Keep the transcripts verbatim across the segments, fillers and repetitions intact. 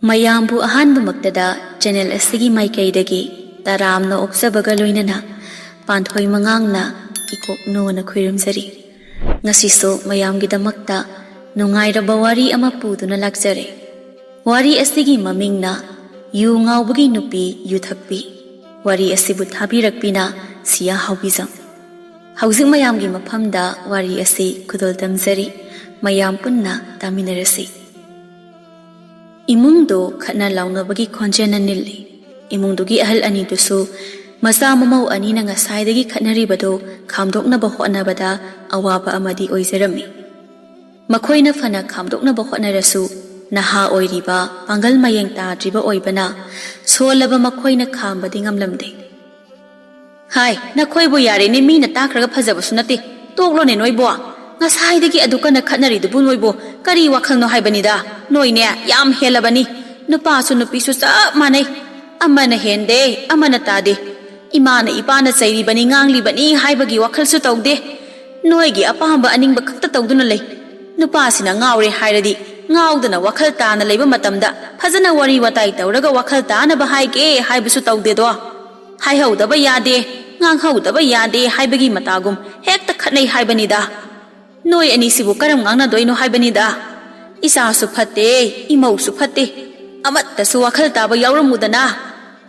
ꯃꯌꯥꯝꯕꯨ ꯑꯍꯥꯟꯕꯃꯛꯇꯗ ꯆꯦꯅꯦꯜ ꯑꯁꯤꯒꯤ ꯃꯥꯏꯀꯩꯗꯒꯤ ꯇꯔꯥꯝꯅ ꯑꯣꯛꯆꯕꯒ ꯂꯣꯏꯅꯅ ꯄꯥꯟꯊꯣꯏ ꯃꯉꯥꯡꯅ ꯏꯀꯣꯛ ꯅꯣꯅ ꯈꯨꯔꯨꯝꯖꯔꯤ꯫ ꯉꯁꯤꯁꯨ ꯃꯌꯥꯝꯒꯤꯗꯃꯛꯇ ꯅꯨꯡꯉꯥꯏꯔꯕ ꯋꯥꯔꯤ ꯑꯃ ꯄꯨꯗꯨꯅ ꯂꯥꯛꯆꯔꯦ꯫ ꯋꯥꯔꯤ ꯑꯁꯤꯒꯤ ꯃꯃꯤꯡꯅ ꯌꯨ ꯉꯥꯎꯕꯒꯤ ꯅꯨꯄꯤ ꯌꯨꯊꯛꯄꯤ꯫ ꯋꯥꯔꯤ ꯑꯁꯤꯕꯨ ꯊꯥꯕꯤꯔꯛꯄꯤꯅ ꯁꯤꯌꯥ ꯍꯥꯎꯕꯤꯖꯝ꯫ ꯍꯧꯖꯤꯛ ꯃꯌꯥꯝꯒꯤ ꯃꯐꯝꯗ ꯋꯥꯔꯤ ꯑꯁꯤ ꯈꯨꯗꯣꯜ ꯇꯝꯖꯔꯤ꯫ ꯃꯌꯥꯝ ꯄꯨꯟꯅ ꯇꯥꯃꯤꯟꯅꯔꯁꯤ꯫ ꯏꯃꯨꯡꯗꯨ ꯈꯠꯅ ꯂꯥꯎꯅꯕꯒꯤ ꯈꯣꯟꯖꯦꯜꯅ ꯅꯤꯜꯂꯤ꯫ ꯏꯃꯨꯡꯗꯨꯒꯤ ꯑꯍꯜ ꯑꯅꯤꯗꯨꯁꯨ ꯃꯆꯥ ꯃꯃꯧ ꯑꯅꯤꯅ ꯉꯁꯥꯏꯗꯒꯤ ꯈꯠꯅꯔꯤꯕꯗꯨ ꯈꯥꯝꯗꯣꯛꯅꯕ ꯍꯣꯠꯅꯕꯗ ꯑꯋꯥꯕ ꯑꯃꯗꯤ ꯑꯣꯏꯖꯔꯝꯃꯤ꯫ ꯃꯈꯣꯏꯅ ꯐꯅ ꯈꯥꯝꯗꯣꯛꯅꯕ ꯍꯣꯠꯅꯔꯁꯨ ꯅꯍꯥ ꯑꯣꯏꯔꯤꯕ, ꯄꯥꯡꯒꯜ ꯃꯌꯦꯡ ꯇꯥꯗ꯭ꯔꯤꯕ ꯑꯣꯏꯕꯅ ꯁꯣꯜꯂꯕ ꯃꯈꯣꯏꯅ ꯈꯥꯝꯕꯗꯤ ꯉꯝꯂꯝꯗꯦ꯫ ꯍꯥꯏ, ꯅꯈꯣꯏꯕꯨ ꯌꯥꯔꯦꯅꯦ, ꯃꯤꯅ ꯇꯥꯈ꯭ꯔꯒ ꯐꯖꯕꯁꯨ ꯅꯠꯇꯦ꯫ ꯇꯣꯛꯂꯣꯅꯦ ꯅꯣꯏꯕꯣ꯫ ꯉꯁꯥꯏꯗꯒꯤ ꯑꯗꯨ ꯀꯟꯅ ꯈꯠꯅꯔꯤꯗꯨꯕꯨ ꯅꯣꯏꯕꯨ ꯀꯔꯤ ꯋꯥꯈꯜꯅꯣ ꯍꯥꯏꯕꯅꯤꯗ? ꯅꯣꯏꯅꯦ ꯌꯥꯝ ꯍꯦꯜꯂꯕꯅꯤ꯫ ꯅꯨꯄꯥꯁꯨ ꯅꯨꯄꯤꯁꯨ ꯆꯞ ꯃꯥꯟꯅꯩ꯫ ꯑꯃꯅ ꯍꯦꯟꯗꯦ, ꯑꯃꯅ ꯇꯥꯗꯦ꯫ ꯏꯃꯥꯅ ꯏꯄꯥꯅ ꯆꯩꯔꯤꯕꯅꯤ, ꯉꯥꯡꯂꯤꯕꯅꯤ ꯍꯥꯏꯕꯒꯤ ꯋꯥꯈꯜꯁꯨ ꯇꯧꯗꯦ꯫ ꯅꯣꯏꯒꯤ ꯑꯄꯥꯝꯕ ꯑꯅꯤꯡꯕ ꯈꯛꯇ ꯇꯧꯗꯨꯅ ꯂꯩ꯫ ꯅꯨꯄꯥꯁꯤꯅ ꯉꯥꯎꯔꯦ ꯍꯥꯏꯔꯗꯤ ꯉꯥꯎꯗꯅ ꯋꯥꯈꯜ ꯇꯥꯅ ꯂꯩꯕ ꯃꯇꯝꯗ ꯐꯖꯅ ꯋꯥꯔꯤ ꯋꯥꯇꯥꯏ ꯇꯧꯔꯒ ꯋꯥꯈꯜ ꯇꯥꯅꯕ ꯍꯥꯏꯒꯦ ꯍꯥꯏꯕꯁꯨ ꯇꯧꯗꯦꯗꯣ꯫ ꯍꯥꯏꯍꯧꯗꯕ ꯌꯥꯗꯦ, ꯉꯥꯡꯍꯧꯗꯕ ꯌꯥꯗꯦ ꯍꯥꯏꯕꯒꯤ ꯃꯇꯥꯒꯨꯝ ꯍꯦꯛꯇ ꯈꯠꯅꯩ ꯍꯥꯏꯕꯅꯤꯗ꯫ ꯅꯣꯏ ꯑꯅꯤꯁꯤꯕꯨ ꯀꯔꯝ ꯉꯥꯡꯅꯗꯣꯏꯅꯣ ꯍꯥꯏꯕꯅꯤꯗ꯫ ꯏꯆꯥꯁꯨ ꯐꯠꯇꯦ, ꯏꯃꯧꯁꯨ ꯐꯠꯇꯦ, ꯑꯃꯠꯇꯁꯨ ꯋꯥꯈꯜ ꯇꯥꯕ ꯌꯥꯎꯔꯝꯃꯨꯗꯅ꯫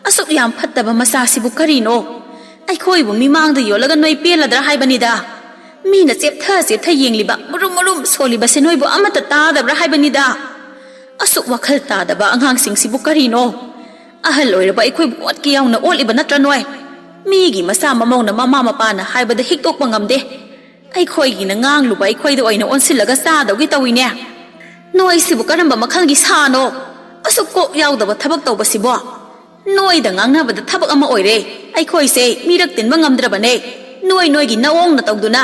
ꯑꯁꯨꯛ ꯌꯥꯝ ꯐꯠꯇꯕ ꯃꯆꯥꯁꯤꯕꯨ ꯀꯔꯤꯅꯣ? ꯑꯩꯈꯣꯏꯕꯨ ꯃꯤꯃꯥꯡꯗ ꯌꯣꯜꯂꯒ ꯅꯣꯏ ꯄꯦꯜꯂꯗ꯭ꯔꯥ ꯍꯥꯏꯕꯅꯤꯗ꯫ ꯃꯤꯅ ꯆꯦꯞꯊ ꯆꯦꯞꯊ ꯌꯦꯡꯂꯤꯕ, ꯃꯨꯔꯨꯝ ꯃꯨꯔꯨꯝ ꯁꯣꯜꯂꯤꯕꯁꯦ ꯅꯣꯏꯕꯨ ꯑꯃꯠꯇ ꯇꯥꯗꯕ꯭ꯔꯥ ꯍꯥꯏꯕꯅꯤꯗ꯫ ꯑꯁꯨꯛ ꯋꯥꯈꯜ ꯇꯥꯗꯕ ꯑꯉꯥꯡꯁꯤꯡꯁꯤꯕꯨ ꯀꯔꯤꯅꯣ? ꯑꯍꯜ ꯑꯣꯏꯔꯕ ꯑꯩꯈꯣꯏꯕꯨ ꯑꯣꯠꯀꯦ ꯌꯥꯎꯅ ꯑꯣꯠꯂꯤꯕ ꯅꯠꯇ꯭ꯔꯥ ꯅꯣꯏ? ꯃꯤꯒꯤ ꯃꯆꯥ ꯃꯃꯧꯅ ꯃꯃꯥ ꯃꯄꯥꯅ ꯍꯥꯏꯕꯗ ꯍꯤꯛꯇꯣꯛꯄ ꯉꯝꯗꯦ꯫ ꯑꯩꯈꯣꯏꯒꯤꯅ ꯉꯥꯡꯂꯨꯕ ꯑꯩꯈꯣꯏꯗ ꯑꯣꯏꯅ ꯑꯣꯟꯁꯤꯜꯂꯒ ꯆꯥꯗꯧꯒꯤ ꯇꯧꯏꯅꯦ꯫ ꯅꯣꯏꯁꯤꯕꯨ ꯀꯔꯝꯕ ꯃꯈꯜꯒꯤ ꯁꯥꯅꯣ? ꯑꯁꯨꯛ ꯀꯣꯛ ꯌꯥꯎꯗꯕ ꯊꯕꯛ ꯇꯧꯕꯁꯤꯕꯣ? ꯅꯣꯏꯗ ꯉꯥꯡꯅꯕꯗ ꯊꯕꯛ ꯑꯃ ꯑꯣꯏꯔꯦ꯫ ꯑꯩꯈꯣꯏꯁꯦ ꯃꯤꯔꯛ ꯇꯤꯟꯕ ꯉꯝꯗ꯭ꯔꯕꯅꯦ, ꯅꯣꯏ ꯅꯣꯏꯒꯤ ꯅꯑꯣꯡꯅ ꯇꯧꯗꯨꯅ꯫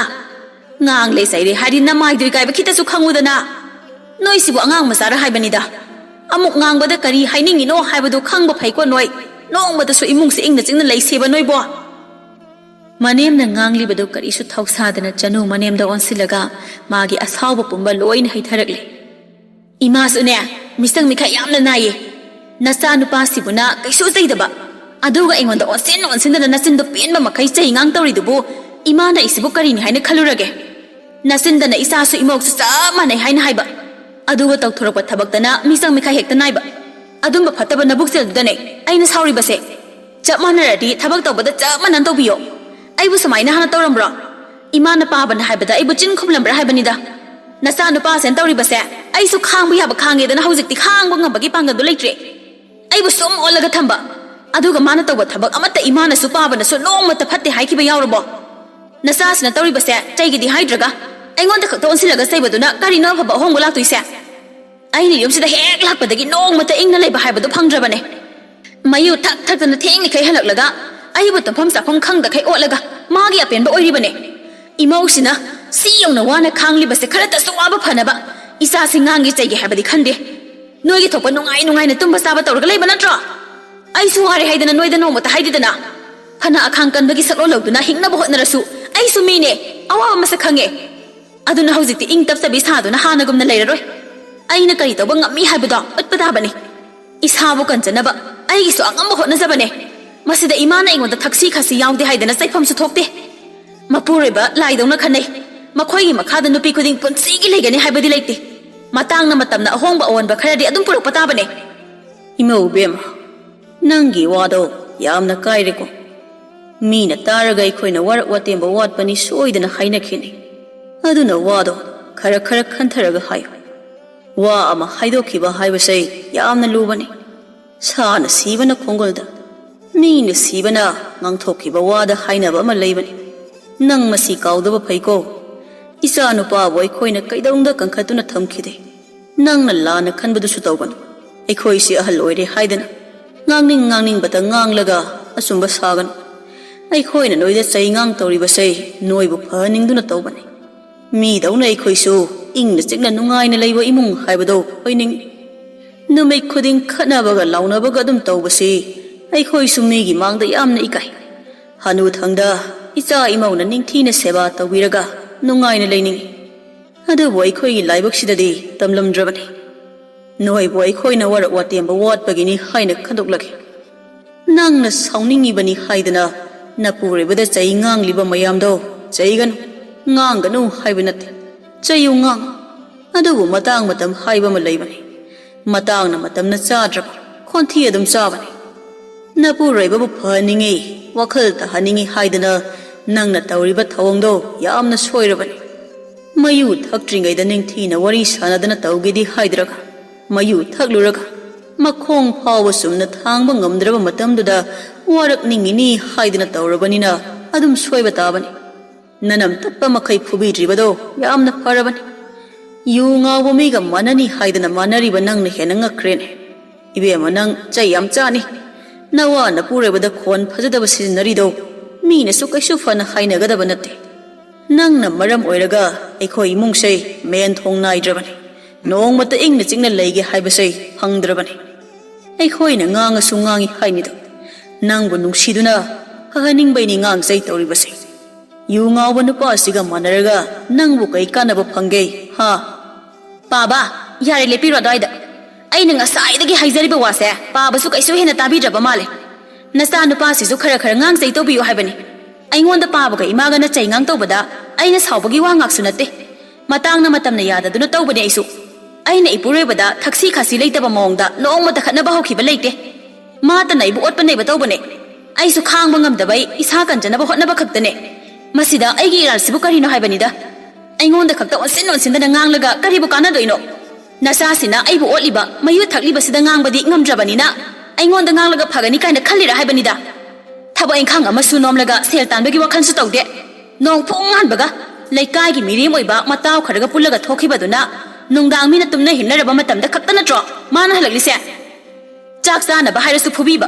ꯉꯥꯡꯂꯦ ꯆꯩꯔꯦ ꯍꯥꯏꯗꯤ ꯅꯃꯥꯏꯗꯨ ꯏꯀꯥꯏꯕ ꯈꯤꯇꯁꯨ ꯈꯪꯉꯨꯗꯅ꯫ ꯅꯣꯏꯁꯤꯕꯨ ꯑꯉꯥꯡ ꯃꯆꯥꯔ ꯍꯥꯏꯕꯅꯤꯗ꯫ ꯑꯃꯨꯛ ꯉꯥꯡꯕꯗ ꯀꯔꯤ ꯍꯥꯏꯅꯤꯡꯉꯤꯅꯣ ꯍꯥꯏꯕꯗꯨ ꯈꯪꯕ ꯐꯩꯀꯣ ꯅꯣꯏ꯫ ꯅꯣꯡꯃꯇꯁꯨ ꯏꯃꯨꯡꯁꯦ ꯏꯪꯅ ꯆꯤꯛꯅ ꯂꯩꯁꯦꯕ ꯅꯣꯏꯕꯣ꯫ ꯃꯅꯦꯝꯅ ꯉꯥꯡꯂꯤꯕꯗꯨ ꯀꯔꯤꯁꯨ ꯊꯧꯁꯥꯗꯅ ꯆꯅꯨ ꯃꯅꯦꯝꯗ ꯑꯣꯟꯁꯤꯜꯂꯒ ꯃꯥꯒꯤ ꯑꯁꯥꯎꯕ ꯄꯨꯝꯕ ꯂꯣꯏꯅ ꯍꯩꯊꯔꯛꯂꯦ꯫ ꯏꯃꯥꯁꯨꯅꯦ, ꯃꯤꯁꯪ ꯃꯤꯈꯥꯏ ꯌꯥꯝꯅ ꯅꯥꯏꯌꯦ꯫ ꯅꯆꯥ ꯅꯨꯄꯥꯁꯤꯕꯨꯅ ꯀꯩꯁꯨ ꯆꯩꯗꯕ, ꯑꯗꯨꯒ ꯑꯩꯉꯣꯟꯗ ꯑꯣꯟꯁꯤꯟ ꯑꯣꯟꯁꯤꯟꯗꯅ ꯅꯆꯤꯟꯗꯣ ꯄꯦꯟꯕ ꯃꯈꯩ ꯆꯩ ꯉꯥꯡ ꯇꯧꯔꯤꯗꯨꯕꯨ ꯏꯃꯥꯅ ꯑꯩꯁꯤꯕꯨ ꯀꯔꯤꯅꯤ ꯍꯥꯏꯅ ꯈꯜꯂꯨꯔꯒꯦ? ꯅꯆꯤꯟꯗꯅ ꯏꯆꯥꯁꯨ ꯏꯃꯧꯁꯨ ꯆꯞ ꯃꯥꯟꯅꯩ ꯍꯥꯏꯅ ꯍꯥꯏꯕ, ꯑꯗꯨꯒ ꯇꯧꯊꯣꯔꯛꯄ ꯊꯕꯛꯇꯅ ꯃꯤꯁꯪ ꯃꯤꯈꯥꯏ ꯍꯦꯛꯇ ꯅꯥꯏꯕ꯫ ꯑꯗꯨꯝꯕ ꯐꯠꯇꯕ ꯅꯕꯨꯛꯆꯦꯜꯗꯨꯗꯅꯦ ꯑꯩꯅ ꯁꯥꯎꯔꯤꯕꯁꯦ꯫ ꯆꯞ ꯃꯥꯟꯅꯔꯗꯤ ꯊꯕꯛ ꯇꯧꯕꯗ ꯆꯞ ꯃꯥꯟꯅꯅ ꯇꯧꯕꯤꯌꯣ꯫ ꯑꯩꯕꯨ ꯁꯨꯃꯥꯏꯅ ꯍꯥꯟꯅ ꯇꯧꯔꯝꯕ꯭ꯔꯣ? ꯏꯃꯥꯅ ꯄꯥꯕꯅ ꯍꯥꯏꯕꯗ ꯑꯩꯕꯨ ꯆꯤꯟ ꯈꯨꯝꯂꯝꯕ꯭ꯔꯥ ꯍꯥꯏꯕꯅꯤꯗ꯫ ꯅꯆꯥ ꯅꯨꯄꯥꯁꯦꯅ ꯇꯧꯔꯤꯕꯁꯦ ꯑꯩꯁꯨ ꯈꯥꯡꯕ ꯌꯥꯕ ꯈꯥꯡꯉꯦꯗꯅ ꯍꯧꯖꯤꯛꯇꯤ ꯈꯥꯡꯕ ꯉꯝꯕꯒꯤ ꯄꯥꯡꯒꯜꯗꯣ ꯂꯩꯇ꯭ꯔꯦ꯫ ꯑꯩꯕꯨ ꯁꯨꯝ ꯑꯣꯜꯂꯒ ꯊꯝꯕ, ꯑꯗꯨꯒ ꯃꯥꯅ ꯇꯧꯕ ꯊꯕꯛ ꯑꯃꯠꯇ ꯏꯃꯥꯅꯁꯨ ꯄꯥꯕꯅꯁꯨ ꯅꯣꯡꯃꯇ ꯐꯠꯇꯦ ꯍꯥꯏꯈꯤꯕ ꯌꯥꯎꯔꯕꯣ? ꯅꯆꯥꯁꯤꯅ ꯇꯧꯔꯤꯕꯁꯦ ꯆꯩꯒꯤꯗꯤ ꯍꯥꯏꯗ꯭ꯔꯒ ꯑꯩꯉꯣꯟꯗ ꯈꯛꯇ ꯑꯣꯟꯁꯤꯜꯂꯒ ꯆꯩꯕꯗꯨꯅ ꯀꯔꯤꯅꯣ ꯑꯐꯕ ꯑꯍꯣꯡꯕ ꯂꯥꯛꯇꯣꯏꯁꯦ? ꯑꯩꯅ ꯌꯨꯝꯁꯤꯗ ꯍꯦꯛ ꯂꯥꯛꯄꯗꯒꯤ ꯅꯣꯡꯃꯇ ꯏꯪꯅ ꯂꯩꯕ ꯍꯥꯏꯕꯗꯨ ꯐꯪꯗ꯭ꯔꯕꯅꯦ꯫ ꯃꯌꯨ ꯊꯛ ꯊꯛꯇꯅ ꯊꯦꯡꯂꯤꯈꯩ ꯍꯜꯂꯛꯂꯒ ꯑꯩꯕꯨ ꯇꯨꯝꯐꯝ ꯆꯥꯐꯝ ꯈꯪꯗꯈꯩ ꯑꯣꯠꯂꯒ ꯃꯥꯒꯤ ꯑꯄꯦꯟꯕ ꯑꯣꯏꯔꯤꯕꯅꯦ꯫ ꯏꯃꯧꯁꯤꯅ ꯁꯤ ꯌꯧꯅ ꯋꯥꯅ ꯈꯥꯡꯂꯤꯕꯁꯦ ꯈꯔꯇꯁꯨ ꯋꯥꯕ ꯐꯅꯕ ꯏꯆꯥꯁꯤ ꯉꯥꯡꯒꯦ ꯆꯩꯒꯦ ꯍꯥꯏꯕꯗꯤ ꯈꯟꯗꯦ꯫ ꯅꯣꯏꯒꯤ ꯊꯣꯛꯄ ꯅꯨꯡꯉꯥꯏ ꯅꯨꯡꯉꯥꯏꯅ ꯇꯨꯝꯕ ꯆꯥꯕ ꯇꯧꯔꯒ ꯂꯩꯕ ꯅꯠꯇ꯭ꯔꯣ? ꯑꯩꯁꯨ ꯋꯥꯔꯦ ꯍꯥꯏꯗꯅ ꯅꯣꯏꯗ ꯅꯣꯡꯃꯇ ꯍꯥꯏꯗꯦꯗꯅ꯫ ꯐꯅ ꯑꯈꯥꯡ ꯀꯟꯕꯒꯤ ꯁꯛꯂꯣꯟ ꯂꯧꯗꯨꯅ ꯍꯤꯡꯅꯕ ꯍꯣꯠꯅꯔꯁꯨ ꯑꯩꯁꯨ ꯃꯤꯅꯦ, ꯑꯋꯥꯕ ꯃꯁꯛ ꯈꯪꯉꯦ꯫ ꯑꯗꯨꯅ ꯍꯧꯖꯤꯛꯇꯤ ꯏꯪ ꯇꯞꯆꯕꯤ ꯁꯥꯗꯨꯅ ꯍꯥꯟꯅꯒꯨꯝꯅ ꯂꯩꯔꯔꯣꯏ꯫ ꯑꯩꯅ ꯀꯔꯤ ꯇꯧꯕ ꯉꯝꯃꯤ ꯍꯥꯏꯕꯗꯣ ꯎꯠꯄ ꯇꯥꯕꯅꯤ꯫ ꯏꯁꯥꯕꯨ ꯀꯟꯖꯅꯕ ꯑꯩꯒꯤꯁꯨ ꯑꯉꯝꯕ ꯍꯣꯠꯅꯖꯕꯅꯦ꯫ ꯃꯁꯤꯗ ꯏꯃꯥꯅ ꯑꯩꯉꯣꯟꯗ ꯊꯛꯁꯤ ꯈꯥꯁꯤ ꯌꯥꯎꯗꯦ ꯍꯥꯏꯗꯅ ꯆꯩꯐꯝꯁꯨ ꯊꯣꯛꯇꯦ꯫ ꯃꯄꯨꯔꯣꯏꯕ ꯂꯥꯏꯗꯧꯅ ꯈꯟꯅꯩ꯫ ꯃꯈꯣꯏꯒꯤ ꯃꯈꯥꯗ ꯅꯨꯄꯤ ꯈꯨꯗꯤꯡ ꯄꯨꯟꯁꯤꯒꯤ ꯂꯩꯒꯅꯤ ꯍꯥꯏꯕꯗꯤ ꯂꯩꯇꯦ꯫ ꯃꯇꯥꯡꯅ ꯃꯇꯝꯅ ꯑꯍꯣꯡꯕ ꯑꯑꯣꯟꯕ ꯈꯔꯗꯤ ꯑꯗꯨꯝ ꯄꯨꯔꯛꯄ ꯇꯥꯕꯅꯦ꯫ ꯏꯃꯧ ꯏꯕꯦꯝꯃ, ꯅꯪꯒꯤ ꯋꯥꯗꯣ ꯌꯥꯝꯅ ꯀꯥꯏꯔꯦꯀꯣ꯫ ꯃꯤꯅ ꯇꯥꯔꯒ ꯑꯩꯈꯣꯏꯅ ꯋꯥꯔꯛ ꯋꯥꯇꯦꯝꯕ ꯋꯥꯠꯄꯅꯤ ꯁꯣꯏꯗꯅ ꯍꯥꯏꯅꯈꯤꯅꯤ꯫ ꯑꯗꯨꯅ ꯋꯥꯗꯣ ꯈꯔ ꯈꯔ ꯈꯟꯊꯔꯒ ꯍꯥꯏꯌꯨ꯫ ꯋꯥ ꯑꯃ ꯍꯥꯏꯗꯣꯛꯈꯤꯕ ꯍꯥꯏꯕꯁꯦ ꯌꯥꯝꯅ ꯂꯨꯕꯅꯤ꯫ ꯁꯥꯅ ꯁꯤꯕꯅ ꯈꯣꯡꯒꯨꯜꯗ, ꯃꯤꯅ ꯁꯤꯕꯅ ꯉꯥꯡꯊꯣꯛꯈꯤꯕ ꯋꯥꯗ ꯍꯥꯏꯅꯕ ꯑꯃ ꯂꯩꯕꯅꯤ꯫ ꯅꯪ ꯃꯁꯤ ꯀꯥꯎꯗꯕ ꯐꯩꯀꯣ꯫ ꯏꯆꯥ ꯅꯨꯄꯥꯕꯨ ꯑꯩꯈꯣꯏꯅ ꯀꯩꯗꯧꯅꯨꯡꯗ ꯀꯟꯈꯠꯇꯨꯅ ꯊꯝꯈꯤꯗꯦ꯫ ꯅꯪꯅ ꯂꯥꯟꯅ ꯈꯟꯕꯗꯨꯁꯨ ꯇꯧꯒꯅꯨ꯫ ꯑꯩꯈꯣꯏꯁꯤ ꯑꯍꯜ ꯑꯣꯏꯔꯦ ꯍꯥꯏꯗꯅ ꯉꯥꯡꯅꯤꯡ ꯉꯥꯡꯅꯤꯡꯕꯇ ꯉꯥꯡꯂꯒ ꯑꯆꯨꯝꯕ ꯁꯥꯒꯅꯨ꯫ ꯑꯩꯈꯣꯏꯅ ꯅꯣꯏꯗ ꯆꯩꯉꯥꯡ ꯇꯧꯔꯤꯕꯁꯦ ꯅꯣꯏꯕꯨ ꯐꯍꯟꯅꯤꯡꯗꯨꯅ ꯇꯧꯕꯅꯤ꯫ ꯃꯤꯗꯧꯅ ꯑꯩꯈꯣꯏꯁꯨ ꯏꯪꯅ ꯆꯤꯛꯅ ꯅꯨꯡꯉꯥꯏꯅ ꯂꯩꯕ ꯏꯃꯨꯡ ꯍꯥꯏꯕꯗꯣ ꯑꯣꯏꯅꯤꯡꯏ꯫ ꯅꯨꯃꯤꯠ ꯈꯨꯗꯤꯡ ꯈꯠꯅꯕꯒ ꯂꯥꯎꯅꯕꯒ ꯑꯗꯨꯝ ꯇꯧꯕꯁꯤ ꯑꯩꯈꯣꯏꯁꯨ ꯃꯤꯒꯤ ꯃꯥꯡꯗ ꯌꯥꯝꯅ ꯏꯀꯥꯏ꯫ ꯍꯅꯨꯊꯪꯗ ꯏꯆꯥ ꯏꯃꯧꯅ ꯅꯤꯡꯊꯤꯅ ꯁꯦꯕꯥ ꯇꯧꯕꯤꯔꯒ ꯅꯨꯡꯉꯥꯏꯅ ꯂꯩꯅꯤꯡꯏ꯫ ꯑꯗꯨꯕꯨ ꯑꯩꯈꯣꯏꯒꯤ ꯂꯥꯏꯕꯛꯁꯤꯗꯗꯤ ꯇꯝꯂꯝꯗ꯭ꯔꯕꯅꯤ꯫ ꯅꯣꯏꯕꯨ ꯑꯩꯈꯣꯏꯅ ꯋꯥꯔꯛ ꯋꯥꯇꯦꯝꯕ ꯋꯥꯠꯄꯒꯤꯅꯤ ꯍꯥꯏꯅ ꯈꯟꯗꯣꯛꯂꯒꯦ꯫ ꯅꯪꯅ ꯁꯥꯎꯅꯤꯡꯉꯤꯕꯅꯤ ꯍꯥꯏꯗꯅ ꯅꯄꯨꯔꯣꯏꯕꯗ ꯆꯩ ꯉꯥꯡꯂꯤꯕ ꯃꯌꯥꯝꯗꯣ ꯆꯩꯒꯅꯨ, ꯉꯥꯡꯒꯅꯨ ꯍꯥꯏꯕ ꯅꯠꯇꯦ꯫ ꯆꯩꯌꯨ, ꯉꯥꯡ꯫ ꯑꯗꯨꯕꯨ ꯃꯇꯥꯡ ꯃꯇꯝ ꯍꯥꯏꯕ ꯑꯃ ꯂꯩꯕꯅꯤ꯫ ꯃꯇꯥꯡꯅ ꯃꯇꯝꯅ ꯆꯥꯗ꯭ꯔꯕ ꯈꯣꯟꯊꯤ ꯑꯗꯨꯝ ꯆꯥꯕꯅꯤ꯫ ꯅꯄꯨꯔꯣꯏꯕꯕꯨ ꯐꯍꯟꯅꯤꯡꯉꯤ, ꯋꯥꯈꯜ ꯇꯥꯍꯟꯅꯤꯡꯉꯤ ꯍꯥꯏꯗꯅ ꯅꯪꯅ ꯇꯧꯔꯤꯕ ꯊꯧꯑꯣꯡꯗꯣ ꯌꯥꯝꯅ ꯁꯣꯏꯔꯕꯅꯤ꯫ ꯃꯌꯨ ꯊꯛꯇ꯭ꯔꯤꯉꯩꯗ ꯅꯤꯡꯊꯤꯅ ꯋꯥꯔꯤ ꯁꯥꯟꯅꯗꯅ ꯇꯧꯒꯦꯗꯤ ꯍꯥꯏꯗ꯭ꯔꯒ, ꯃꯌꯨ ꯊꯛꯂꯨꯔꯒ ꯃꯈꯣꯡ ꯐꯥꯎꯕ ꯆꯨꯝꯅ ꯊꯥꯡꯕ ꯉꯝꯗ꯭ꯔꯕ ꯃꯇꯝꯗꯨꯗ ꯋꯥꯔꯛꯅꯤꯡꯉꯤꯅꯤ ꯍꯥꯏꯗꯅ ꯇꯧꯔꯕꯅꯤꯅ ꯑꯗꯨꯝ ꯁꯣꯏꯕ ꯇꯥꯕꯅꯤ꯫ ꯅꯅꯝ ꯇꯞꯄ ꯃꯈꯩ ꯐꯨꯕꯤꯗ꯭ꯔꯤꯕꯗꯣ ꯌꯥꯝꯅ ꯐꯔꯕꯅꯤ꯫ ꯌꯨ ꯉꯥꯎꯕ ꯃꯤꯒ ꯃꯥꯟꯅꯅꯤ ꯍꯥꯏꯗꯅ ꯃꯥꯟꯅꯔꯤꯕ ꯅꯪꯅ ꯍꯦꯟꯅ ꯉꯛꯈ꯭ꯔꯦꯅꯦ꯫ ꯏꯕꯦꯝꯃ, ꯅꯪ ꯆꯩ ꯌꯥꯝ ꯆꯥꯅꯤ꯫ ꯅꯋꯥ ꯅꯄꯨꯔꯣꯏꯕꯗ ꯈꯣꯟ ꯐꯖꯗꯕ ꯁꯤꯖꯤꯟꯅꯔꯤꯗꯣ ꯃꯤꯅꯁꯨ ꯀꯩꯁꯨ ꯐꯅ ꯍꯥꯏꯅꯒꯗꯕ ꯅꯠꯇꯦ꯫ ꯅꯪꯅ ꯃꯔꯝ ꯑꯣꯏꯔꯒ ꯑꯩꯈꯣꯏ ꯏꯃꯨꯡꯁꯦ ꯃꯦꯟ ꯊꯣꯡ ꯅꯥꯏꯗ꯭ꯔꯕꯅꯤ꯫ ꯅꯣꯡꯃꯇ ꯏꯪꯅ ꯆꯤꯛꯅ ꯂꯩꯒꯦ ꯍꯥꯏꯕꯁꯦ ꯐꯪꯗ꯭ꯔꯕꯅꯤ꯫ ꯑꯩꯈꯣꯏꯅ ꯉꯥꯡꯉꯁꯨ ꯉꯥꯡꯉꯤ ꯍꯥꯏꯅꯤꯗ꯫ ꯅꯪꯕꯨ ꯅꯨꯡꯁꯤꯗꯨꯅ ꯐꯍꯟꯅꯤꯡꯕꯩꯅꯤ ꯉꯥꯡꯖꯩ ꯇꯧꯔꯤꯕꯁꯦ꯫ ꯌꯨ ꯉꯥꯎꯕ ꯅꯨꯄꯥꯁꯤꯒ ꯃꯥꯟꯅꯔꯒ ꯅꯪꯕꯨ ꯀꯩ ꯀꯥꯟꯅꯕ ꯐꯪꯒꯦ, ꯍꯥ? ꯄꯥꯕ, ꯌꯥꯔꯦ, ꯂꯦꯞꯄꯤꯔꯣ ꯑꯗꯨꯋꯥꯏꯗ꯫ ꯑꯩꯅ ꯉꯁꯥꯏꯗꯒꯤ ꯍꯥꯏꯖꯔꯤꯕ ꯋꯥꯁꯦ ꯄꯥꯕꯁꯨ ꯀꯩꯁꯨ ꯍꯦꯟꯅ ꯇꯥꯕꯤꯗ꯭ꯔꯕ ꯃꯥꯜꯂꯦ꯫ ꯅꯆꯥ ꯅꯨꯄꯥꯁꯤꯁꯨ ꯈꯔ ꯈꯔ ꯉꯥꯡ ꯆꯩ ꯇꯧꯕꯤꯌꯨ ꯍꯥꯏꯕꯅꯤ꯫ ꯑꯩꯉꯣꯟꯗ ꯄꯥꯕꯒ ꯏꯃꯥꯒꯅ ꯆꯩ ꯉꯥꯡ ꯇꯧꯕꯗ ꯑꯩꯅ ꯁꯥꯎꯕꯒꯤ ꯋꯥ ꯉꯥꯛꯁꯨ ꯅꯠꯇꯦ꯫ ꯃꯇꯥꯡꯅ ꯃꯇꯝꯅ ꯌꯥꯗꯗꯨꯅ ꯇꯧꯕꯅꯦ ꯑꯩꯁꯨ꯫ ꯑꯩꯅ ꯏꯄꯨꯔꯣꯏꯕꯗ ꯊꯛꯁꯤ ꯈꯥꯁꯤ ꯂꯩꯇꯕ ꯃꯑꯣꯡꯗ ꯅꯣꯡꯃꯇ ꯈꯠꯅꯕ ꯍꯧꯈꯤꯕ ꯂꯩꯇꯦ꯫ ꯃꯥꯇꯅ ꯑꯩꯕꯨ ꯑꯣꯠꯄ ꯅꯩꯕ ꯇꯧꯕꯅꯦ꯫ ꯑꯩꯁꯨ ꯈꯥꯡꯕ ꯉꯝꯗꯕꯩ ꯏꯁꯥ ꯀꯟꯖꯅꯕ ꯍꯣꯠꯅꯕ ꯈꯛꯇꯅꯦ꯫ ꯃꯁꯤꯗ ꯑꯩꯒꯤ ꯏꯔꯥꯜꯁꯤꯕꯨ ꯀꯔꯤꯅꯣ ꯍꯥꯏꯕꯅꯤꯗ? ꯑꯩꯉꯣꯟꯗ ꯈꯛꯇ ꯑꯣꯟꯁꯤꯟ ꯑꯣꯟꯁꯤꯟꯗꯅ ꯉꯥꯡꯂꯒ ꯀꯔꯤꯕꯨ ꯀꯥꯟꯅꯗꯣꯏꯅꯣ? ꯅꯆꯥꯁꯤꯅ ꯑꯩꯕꯨ ꯑꯣꯠꯂꯤꯕ ꯃꯌꯨ ꯊꯛꯂꯤꯕꯁꯤꯗ ꯉꯥꯡꯕꯗꯤ ꯉꯝꯗ꯭ꯔꯕꯅꯤꯅ ꯑꯩꯉꯣꯟꯗ ꯉꯥꯡꯂꯒ ꯐꯒꯅꯤ ꯀꯥꯏꯅ ꯈꯜꯂꯤꯔ ꯍꯥꯏꯕꯅꯤꯗ꯫ ꯊꯕꯛ ꯏꯪꯈꯥꯡ ꯑꯃꯁꯨ ꯅꯣꯝꯂꯒ ꯁꯦꯜ ꯇꯥꯟꯕꯒꯤ ꯋꯥꯈꯜꯁꯨ ꯇꯧꯗꯦ꯫ ꯅꯣꯡ ꯐꯨꯡ ꯍꯥꯟꯕꯒ ꯂꯩꯀꯥꯏꯒꯤ ꯃꯤꯔꯦꯝ ꯑꯣꯏꯕ ꯃꯇꯥꯎ ꯈꯔꯒ ꯄꯨꯜꯂꯒ ꯊꯣꯛꯈꯤꯕꯗꯨꯅ ꯅꯨꯡꯗꯥꯡ ꯃꯤꯅ ꯇꯨꯝꯅ ꯍꯤꯞꯅꯔꯕ ꯃꯇꯝꯗ ꯈꯛꯇ ꯅꯠꯇ꯭ꯔꯣ ꯃꯥꯅ ꯍꯜꯂꯛꯂꯤꯁꯦ? ꯆꯥꯛ ꯆꯥꯅꯕ ꯍꯥꯏꯔꯁꯨ ꯐꯨꯕꯤꯕ꯫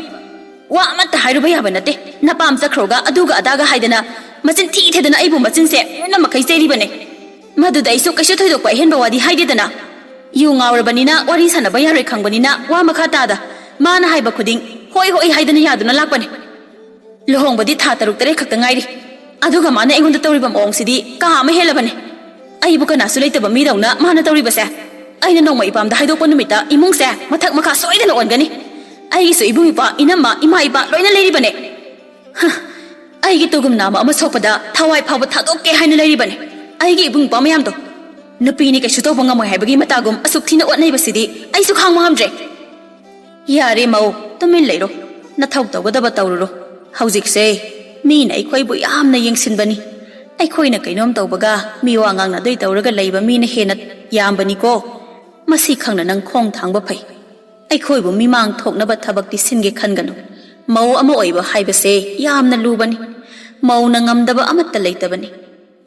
ꯋꯥ ꯑꯃꯠꯇ ꯍꯥꯏꯔꯨꯕ ꯌꯥꯕ ꯅꯠꯇꯦ꯫ ꯅꯄꯥꯝ ꯆꯠꯈ꯭ꯔꯣꯒ ꯑꯗꯨꯒ ꯑꯗꯥꯒ ꯍꯥꯏꯗꯅ ꯃꯆꯤꯟ ꯊꯤ ꯊꯤꯗꯅ ꯑꯩꯕꯨ ꯃꯆꯤꯟꯁꯦ ꯃꯦꯠꯅ ꯃꯈꯩ ꯆꯩꯔꯤꯕꯅꯦ꯫ ꯃꯗꯨꯗ ꯑꯩꯁꯨ ꯀꯩꯁꯨ ꯊꯣꯏꯗꯣꯛꯄ ꯑꯍꯦꯟꯕ ꯋꯥꯗꯤ ꯍꯥꯏꯗꯦꯗꯅ꯫ ꯌꯨ ꯉꯥꯎꯔꯕꯅꯤꯅ ꯋꯥꯔꯤ ꯁꯥꯟꯅꯕ ꯌꯥꯔꯣꯏ ꯈꯪꯕꯅꯤꯅ ꯋꯥ ꯃꯈꯥ ꯇꯥꯗ ꯃꯥꯅ ꯍꯥꯏꯕ ꯈꯨꯗꯤꯡ ꯍꯣꯏ ꯍꯣꯏ ꯍꯥꯏꯗꯅ ꯌꯥꯗꯨꯅ ꯂꯥꯛꯄꯅꯦ꯫ ꯂꯨꯍꯣꯡꯕꯗꯤ ꯊꯥ ꯇꯔꯨꯛ ꯇꯔꯦꯠ ꯈꯛꯇ ꯉꯥꯏꯔꯤ꯫ ꯑꯗꯨꯒ ꯃꯥꯅ ꯑꯩꯉꯣꯟꯗ ꯇꯧꯔꯤꯕ ꯃꯑꯣꯡꯁꯤꯗꯤ ꯀꯥ ꯑꯃ ꯍꯦꯜꯂꯕꯅꯦ꯫ ꯑꯩꯕꯨ ꯀꯅꯥꯁꯨ ꯂꯩꯇꯕ ꯃꯤꯗꯧꯅ ꯃꯥꯅ ꯇꯧꯔꯤꯕꯁꯦ꯫ ꯑꯩꯅ ꯅꯣꯡꯃ ꯏꯄꯥꯝꯗ ꯍꯥꯏꯗꯣꯛꯄ ꯅꯨꯃꯤꯠꯇ ꯏꯃꯨꯡꯁꯦ ꯃꯊꯛ ꯃꯈꯥ ꯁꯣꯏꯗꯅ ꯑꯣꯟꯒꯅꯤ꯫ ꯑꯩꯒꯤꯁꯨ ꯏꯕꯨꯡ ꯏꯄ꯭ꯋꯥ, ꯏꯅꯝꯃ, ꯏꯃꯥ ꯏꯄꯥ ꯂꯣꯏꯅ ꯂꯩꯔꯤꯕꯅꯦ꯫ ꯍ, ꯑꯩꯒꯤ ꯇꯨꯒꯨꯝ ꯅꯥꯕ ꯑꯃ ꯁꯣꯛꯄꯗ ꯊꯋꯥꯏ ꯐꯥꯎꯕ ꯊꯥꯗꯣꯛꯀꯦ ꯍꯥꯏꯅ ꯂꯩꯔꯤꯕꯅꯦ꯫ ꯑꯩꯒꯤ ꯏꯕꯨꯡ ꯏꯄ꯭ꯋꯥ ꯃꯌꯥꯝꯗꯣ ꯅꯨꯄꯤꯅꯤ ꯀꯩꯁꯨ ꯇꯧꯕ ꯉꯝꯃꯣꯏ ꯍꯥꯏꯕꯒꯤ ꯃꯇꯥꯒꯨꯝ ꯑꯁꯨꯛ ꯊꯤꯅ ꯑꯣꯠꯅꯩꯕꯁꯤꯗꯤ ꯑꯩꯁꯨ ꯈꯥꯡꯕ ꯉꯝꯗ꯭ꯔꯦ꯫ ꯌꯥꯔꯦ ꯃꯧ, ꯇꯨꯃꯤꯟ ꯂꯩꯔꯣ꯫ ꯅꯊꯧ ꯇꯧꯒꯗꯕ ꯇꯧꯔꯨꯔꯣ꯫ ꯍꯧꯖꯤꯛꯁꯦ ꯃꯤꯅ ꯑꯩꯈꯣꯏꯕꯨ ꯌꯥꯝꯅ ꯌꯦꯡꯁꯤꯟꯕꯅꯤ꯫ ꯑꯩꯈꯣꯏꯅ ꯀꯩꯅꯣꯝ ꯇꯧꯕꯒ ꯃꯤꯋꯥ ꯉꯥꯡꯅꯗꯣꯏ ꯇꯧꯔꯒ ꯂꯩꯕ ꯃꯤꯅ ꯍꯦꯟꯅ ꯌꯥꯝꯕꯅꯤꯀꯣ꯫ ꯃꯁꯤ ꯈꯪꯅ ꯅꯪ ꯈꯣꯡ ꯊꯥꯡꯕ ꯐꯩ꯫ ꯑꯩꯈꯣꯏꯕꯨ ꯃꯤꯃꯥꯡ ꯊꯣꯛꯅꯕ ꯊꯕꯛꯇꯤ ꯁꯤꯟꯒꯦ ꯈꯟꯒꯅꯨ꯫ ꯃꯧ ꯑꯃ ꯑꯣꯏꯕ ꯍꯥꯏꯕꯁꯦ ꯌꯥꯝꯅ ꯂꯨꯕꯅꯤ꯫ ꯃꯧꯅ ꯉꯝꯗꯕ ꯑꯃꯠꯇ ꯂꯩꯇꯕꯅꯤ꯫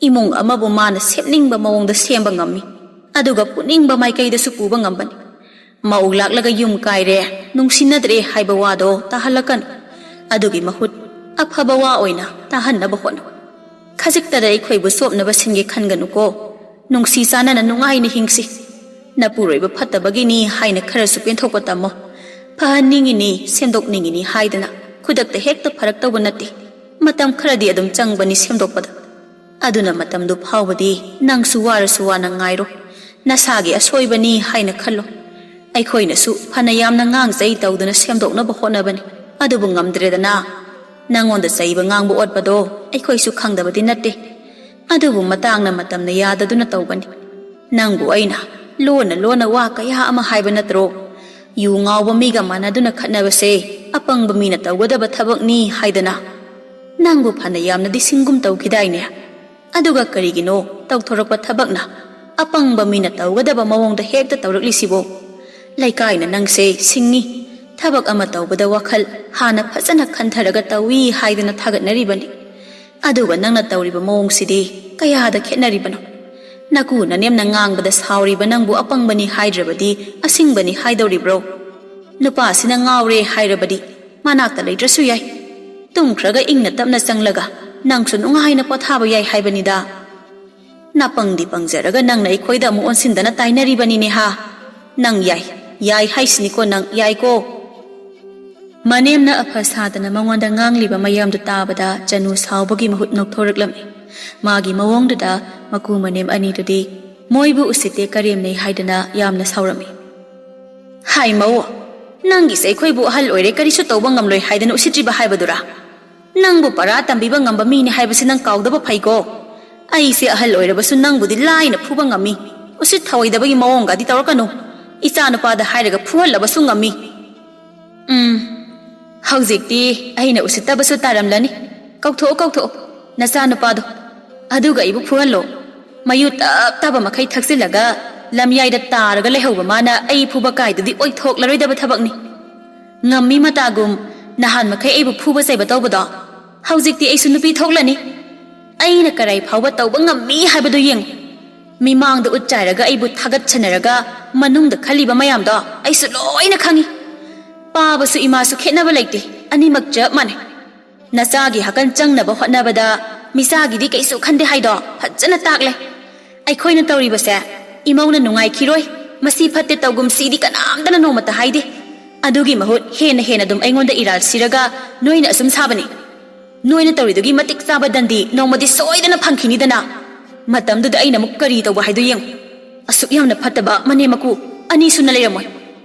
ꯏꯃꯨꯡ ꯑꯃꯕꯨ ꯃꯥꯅ ꯁꯦꯝꯅꯤꯡꯕ ꯃꯑꯣꯡꯗ ꯁꯦꯝꯕ ꯉꯝꯃꯤ, ꯑꯗꯨꯒ ꯄꯨꯅꯤꯡꯕ ꯃꯥꯏꯀꯩꯗꯁꯨ ꯄꯨꯕ ꯉꯝꯕꯅꯤ꯫ ꯃꯧ ꯂꯥꯛꯂꯒ ꯌꯨꯝ ꯀꯥꯏꯔꯦ, ꯅꯨꯡꯁꯤꯅꯗ꯭ꯔꯦ ꯍꯥꯏꯕ ꯋꯥꯗꯣ ꯇꯥꯍꯜꯂꯛꯀꯅꯨ꯫ ꯑꯗꯨꯒꯤ ꯃꯍꯨꯠ ꯑꯐꯕ ꯋꯥ ꯑꯣꯏꯅ ꯇꯥꯍꯟꯅꯕ ꯍꯣꯠꯅꯧ꯫ ꯈꯖꯤꯛꯇꯗ ꯑꯩꯈꯣꯏꯕꯨ ꯆꯣꯞꯅꯕ ꯁꯤꯟꯒꯦ ꯈꯟꯒꯅꯨꯀꯣ꯫ ꯅꯨꯡꯁꯤ ꯆꯥꯟꯅꯅ ꯅꯨꯡꯉꯥꯏꯅ ꯍꯤꯡꯁꯤ꯫ ꯅꯄꯨꯔꯣꯏꯕ ꯐꯠꯇꯕꯒꯤꯅꯤ ꯍꯥꯏꯅ ꯈꯔꯁꯨ ꯄꯦꯟꯊꯣꯛꯄ ꯇꯝꯃꯣ꯫ ꯐꯍꯟꯅꯤꯡꯉꯤꯅꯤ, ꯁꯦꯝꯗꯣꯛꯅꯤꯡꯉꯤꯅꯤ ꯍꯥꯏꯗꯅ ꯈꯨꯗꯛꯇ ꯍꯦꯛꯇ ꯐꯔꯛꯇꯧꯕ ꯅꯠꯇꯦ꯫ ꯃꯇꯝ ꯈꯔꯗꯤ ꯑꯗꯨꯝ ꯆꯪꯕꯅꯤ ꯁꯦꯝꯗꯣꯛꯄꯗ꯫ ꯑꯗꯨꯅ ꯃꯇꯝꯗꯨ ꯐꯥꯎꯕꯗꯤ ꯅꯪꯁꯨ ꯋꯥꯔꯁꯨ ꯋꯥꯅ ꯉꯥꯏꯔꯣ꯫ ꯅꯁꯥꯒꯤ ꯑꯁꯣꯏꯕꯅꯤ ꯍꯥꯏꯅ ꯈꯜꯂꯣ꯫ ꯑꯩꯈꯣꯏꯅꯁꯨ ꯐꯅ ꯌꯥꯝꯅ ꯉꯥꯡꯖꯩ ꯇꯧꯗꯨꯅ ꯁꯦꯝꯗꯣꯛꯅꯕ ꯍꯣꯠꯅꯕꯅꯤ, ꯑꯗꯨꯕꯨ ꯉꯝꯗ꯭ꯔꯦꯗꯅ꯫ ꯅꯪꯉꯣꯟꯗ ꯆꯩꯕ ꯉꯥꯡꯕ ꯑꯣꯠꯄꯗꯣ ꯑꯩꯈꯣꯏꯁꯨ ꯈꯪꯗꯕꯗꯤ ꯅꯠꯇꯦ, ꯑꯗꯨꯕꯨ ꯃꯇꯥꯡꯅ ꯃꯇꯝꯅ ꯌꯥꯗꯗꯨꯅ ꯇꯧꯕꯅꯤ꯫ ꯅꯪꯕꯨ ꯑꯩꯅ ꯂꯣꯟꯅ ꯂꯣꯟꯅ ꯋꯥ ꯀꯌꯥ ꯑꯃ ꯍꯥꯏꯕ ꯅꯠꯇ꯭ꯔꯣ? ꯌꯨ ꯉꯥꯎꯕ ꯃꯤꯒ ꯃꯥꯟꯅꯗꯨꯅ ꯈꯠꯅꯕꯁꯦ ꯑꯄꯪꯕ ꯃꯤꯅ ꯇꯧꯒꯗꯕ ꯊꯕꯛꯅꯤ ꯍꯥꯏꯗꯅ꯫ ꯅꯪꯕꯨ ꯐꯅ ꯌꯥꯝꯅꯗꯤ ꯁꯤꯡꯒꯨꯝ ꯇꯧꯈꯤꯗꯥꯏꯅꯦ? ꯑꯗꯨꯒ ꯀꯔꯤꯒꯤꯅꯣ ꯇꯧꯊꯣꯔꯛꯄ ꯊꯕꯛꯅ ꯑꯄꯪꯕ ꯃꯤꯅ ꯇꯧꯒꯗꯕ ꯃꯑꯣꯡꯗ ꯍꯦꯛꯇ ꯇꯧꯔꯛꯂꯤꯁꯤꯕꯣ? ꯂꯩꯀꯥꯏꯅ ꯅꯪꯁꯦ ꯁꯤꯡꯉꯤ, ꯊꯕꯛ ꯑꯃ ꯇꯧꯕꯗ ꯋꯥꯈꯜ ꯍꯥꯟꯅ ꯐꯖꯅ ꯈꯟꯊꯔꯒ ꯇꯧꯏ ꯍꯥꯏꯗꯅ ꯊꯥꯒꯠꯅꯔꯤꯕꯅꯤ꯫ ꯑꯗꯨꯒ ꯅꯪꯅ ꯇꯧꯔꯤꯕ ꯃꯑꯣꯡꯁꯤꯗꯤ ꯀꯌꯥꯗ ꯈꯦꯠꯅꯔꯤꯕꯅꯣ? ꯅꯀꯨ ꯅꯅꯦꯝꯅ ꯉꯥꯡꯕꯗ ꯁꯥꯎꯔꯤꯕ ꯅꯪꯕꯨ ꯑꯄꯪꯕꯅꯤ ꯍꯥꯏꯗ꯭ꯔꯕꯗꯤ ꯑꯁꯤꯡꯕꯅꯤ ꯍꯥꯏꯗꯧꯔꯤꯕ꯭ꯔꯣ? ꯅꯨꯄꯥꯁꯤꯅ ꯉꯥꯎꯔꯦ ꯍꯥꯏꯔꯕꯗꯤ ꯃꯅꯥꯛꯇ ꯂꯩꯇ꯭ꯔꯁꯨ ꯌꯥꯏ꯫ ꯇꯨꯝꯈ꯭ꯔꯒ ꯏꯪꯅ ꯇꯞꯅ ꯆꯪꯂꯒ ꯅꯪꯁꯨ ꯅꯨꯡꯉꯥꯏꯅ ꯄꯣꯊꯥꯕ ꯌꯥꯏ ꯍꯥꯏꯕꯅꯤꯗ꯫ ꯅꯥꯄꯪꯗꯤ ꯄꯪꯖꯔꯒ ꯅꯪꯅ ꯑꯩꯈꯣꯏꯗ ꯑꯃꯨꯛ ꯑꯣꯟꯁꯤꯟꯗꯅ ꯇꯥꯏꯅꯔꯤꯕꯅꯤꯅꯦ ꯍꯥ? ꯅꯪ ꯌꯥꯏ, ꯌꯥꯏ ꯍꯥꯏꯁꯤꯅꯤꯀꯣ ꯅꯪ, ꯌꯥꯏꯀꯣ? ꯃꯅꯦꯝꯅ ꯑꯐ ꯁꯥꯗꯅ ꯃꯉꯣꯟꯗ ꯉꯥꯡꯂꯤꯕ ꯃꯌꯥꯝꯗꯨ ꯇꯥꯕꯗ ꯆꯅꯨ ꯁꯥꯎꯕꯒꯤ ꯃꯍꯨꯠ ꯅꯣꯛꯊꯣꯔꯛꯂꯝꯃꯤ꯫ ꯃꯥꯒꯤ ꯃꯑꯣꯡꯗꯨꯗ ꯃꯀꯨ ꯃꯅꯦꯝ ꯑꯅꯤꯗꯨꯗꯤ ꯃꯣꯏꯕꯨ ꯎꯁꯤꯠꯇꯦ, ꯀꯔꯦꯝꯅꯩ ꯍꯥꯏꯗꯅ ꯌꯥꯝꯅ ꯁꯥꯎꯔꯝꯃꯤ꯫ ꯍꯥꯏ ꯃꯧ, ꯅꯪꯒꯤꯁꯦ ꯑꯩꯈꯣꯏꯕꯨ ꯑꯍꯜ ꯑꯣꯏꯔꯦ, ꯀꯔꯤꯁꯨ ꯇꯧꯕ ꯉꯝꯂꯣꯏ ꯍꯥꯏꯗꯅ ꯎꯁꯤꯠꯇ꯭ꯔꯤꯕ ꯍꯥꯏꯕꯗꯨꯔꯥ? ꯅꯪꯕꯨ ꯄꯔꯥ ꯇꯝꯕꯤꯕ ꯉꯝꯕ ꯃꯤꯅꯤ ꯍꯥꯏꯕꯁꯤ ꯅꯪ ꯀꯥꯎꯗꯕ ꯐꯩꯀꯣ꯫ ꯑꯩꯁꯦ ꯑꯍꯜ ꯑꯣꯏꯔꯕꯁꯨ ꯅꯪꯕꯨꯗꯤ ꯂꯥꯏꯅ ꯐꯨꯕ ꯉꯝꯃꯤ꯫ ꯎꯁꯤꯠ ꯊꯑꯣꯏꯗꯕꯒꯤ ꯃꯑꯣꯡꯒꯗꯤ ꯇꯧꯔꯛꯀꯅꯨ꯫ ꯏꯆꯥ ꯅꯨꯄꯥꯗ ꯍꯥꯏꯔꯒ ꯐꯨꯍꯜꯂꯕꯁꯨ ꯉꯝꯃꯤ꯫ ꯎꯝ, ꯍꯧꯖꯤꯛꯇꯤ ꯑꯩꯅ ꯎꯁꯤꯠꯇꯕꯁꯨ ꯇꯥꯔꯝꯂꯅꯤ꯫ ꯀꯧꯊꯣꯛꯑꯣ, ꯀꯧꯊꯣꯛꯑꯣ, ꯅꯆꯥ ꯅꯨꯄꯥꯗꯣ꯫ ꯑꯗꯨꯒ ꯑꯩꯕꯨ ꯐꯨꯍꯜꯂꯣ꯫ ꯃꯌꯨ ꯇꯞ ꯇꯥꯕ ꯃꯈꯩ ꯊꯛꯆꯤꯜꯂꯒ ꯂꯝꯌꯥꯏꯗ ꯇꯥꯔꯒ ꯂꯩꯍꯧꯕ ꯃꯥꯅ ꯑꯩ ꯐꯨꯕ ꯀꯥꯏꯗꯨꯗꯤ ꯑꯣꯏꯊꯣꯛꯂꯔꯣꯏꯗꯕ ꯊꯕꯛꯅꯤ꯫ ꯉꯝꯃꯤ ꯃꯇꯥꯒꯨꯝ ꯅꯍꯥꯟ ꯃꯈꯩ ꯑꯩꯕꯨ ꯐꯨꯕ ꯆꯩꯕ ꯇꯧꯕꯗꯣ, ꯍꯧꯖꯤꯛꯇꯤ ꯑꯩꯁꯨ ꯅꯨꯄꯤ ꯊꯣꯛꯂꯅꯤ꯫ ꯑꯩꯅ ꯀꯔꯥꯏ ꯐꯥꯎꯕ ꯇꯧꯕ ꯉꯝꯃꯤ ꯍꯥꯏꯕꯗꯨ ꯌꯦꯡꯉꯨ꯫ ꯃꯤꯃꯥꯡꯗ ꯎꯠ ꯆꯥꯏꯔꯒ ꯑꯩꯕꯨ ꯊꯥꯒꯠꯁꯟꯅꯔꯒ ꯃꯅꯨꯡꯗ ꯈꯜꯂꯤꯕ ꯃꯌꯥꯝꯗꯣ ꯑꯩꯁꯨ ꯂꯣꯏꯅ ꯈꯪꯉꯤ꯫ ꯄꯥꯕꯁꯨ ꯏꯃꯥꯁꯨ ꯈꯦꯠꯅꯕ ꯂꯩꯇꯦ, ꯑꯅꯤꯃꯛ ꯆꯞ ꯃꯥꯟꯅꯩ꯫ ꯅꯆꯥꯒꯤ ꯍꯀꯟ ꯆꯪꯅꯕ ꯍꯣꯠꯅꯕꯗ ꯃꯤꯆꯥꯒꯤꯗꯤ ꯀꯩꯁꯨ ꯈꯟꯗꯦ ꯍꯥꯏꯗꯣ ꯐꯖꯅ ꯇꯥꯛꯂꯦ꯫ ꯑꯩꯈꯣꯏꯅ ꯇꯧꯔꯤꯕꯁꯦ ꯏꯃꯧꯅ ꯅꯨꯡꯉꯥꯏꯈꯤꯔꯣꯏ, ꯃꯁꯤ ꯐꯠꯇꯦ ꯇꯧꯒꯨꯝꯁꯤꯗꯤ ꯀꯅꯥꯝꯇꯅ ꯅꯣꯡꯃꯇ ꯍꯥꯏꯗꯦ꯫ ꯑꯗꯨꯒꯤ ꯃꯍꯨꯠ ꯍꯦꯟꯅ ꯍꯦꯟꯅ ꯑꯗꯨꯝ ꯑꯩꯉꯣꯟꯗ ꯏꯔꯥꯜ ꯁꯤꯔꯒ ꯅꯣꯏꯅ ꯑꯁꯨꯝ ꯁꯥꯕꯅꯤ꯫ ꯅꯣꯏꯅ ꯇꯧꯔꯤꯗꯨꯒꯤ ꯃꯇꯤꯛ ꯆꯥꯕ ꯗꯟꯗꯤ ꯅꯣꯡꯃꯗꯤ ꯁꯣꯏꯗꯅ ꯐꯪꯈꯤꯅꯤꯗꯅ꯫ ꯃꯇꯝꯗꯨꯗ ꯑꯩꯅ ꯑꯃꯨꯛ ꯀꯔꯤ ꯇꯧꯕ ꯍꯥꯏꯗꯣ ꯌꯦꯡꯉꯨ꯫ ꯑꯁꯨꯛ ꯌꯥꯝꯅ ꯐꯠꯇꯕ ꯃꯅꯦꯝ ꯃꯀꯨ ꯑꯅꯤ ꯁꯨꯅ ꯂꯩꯔꯝꯃꯣꯏ꯫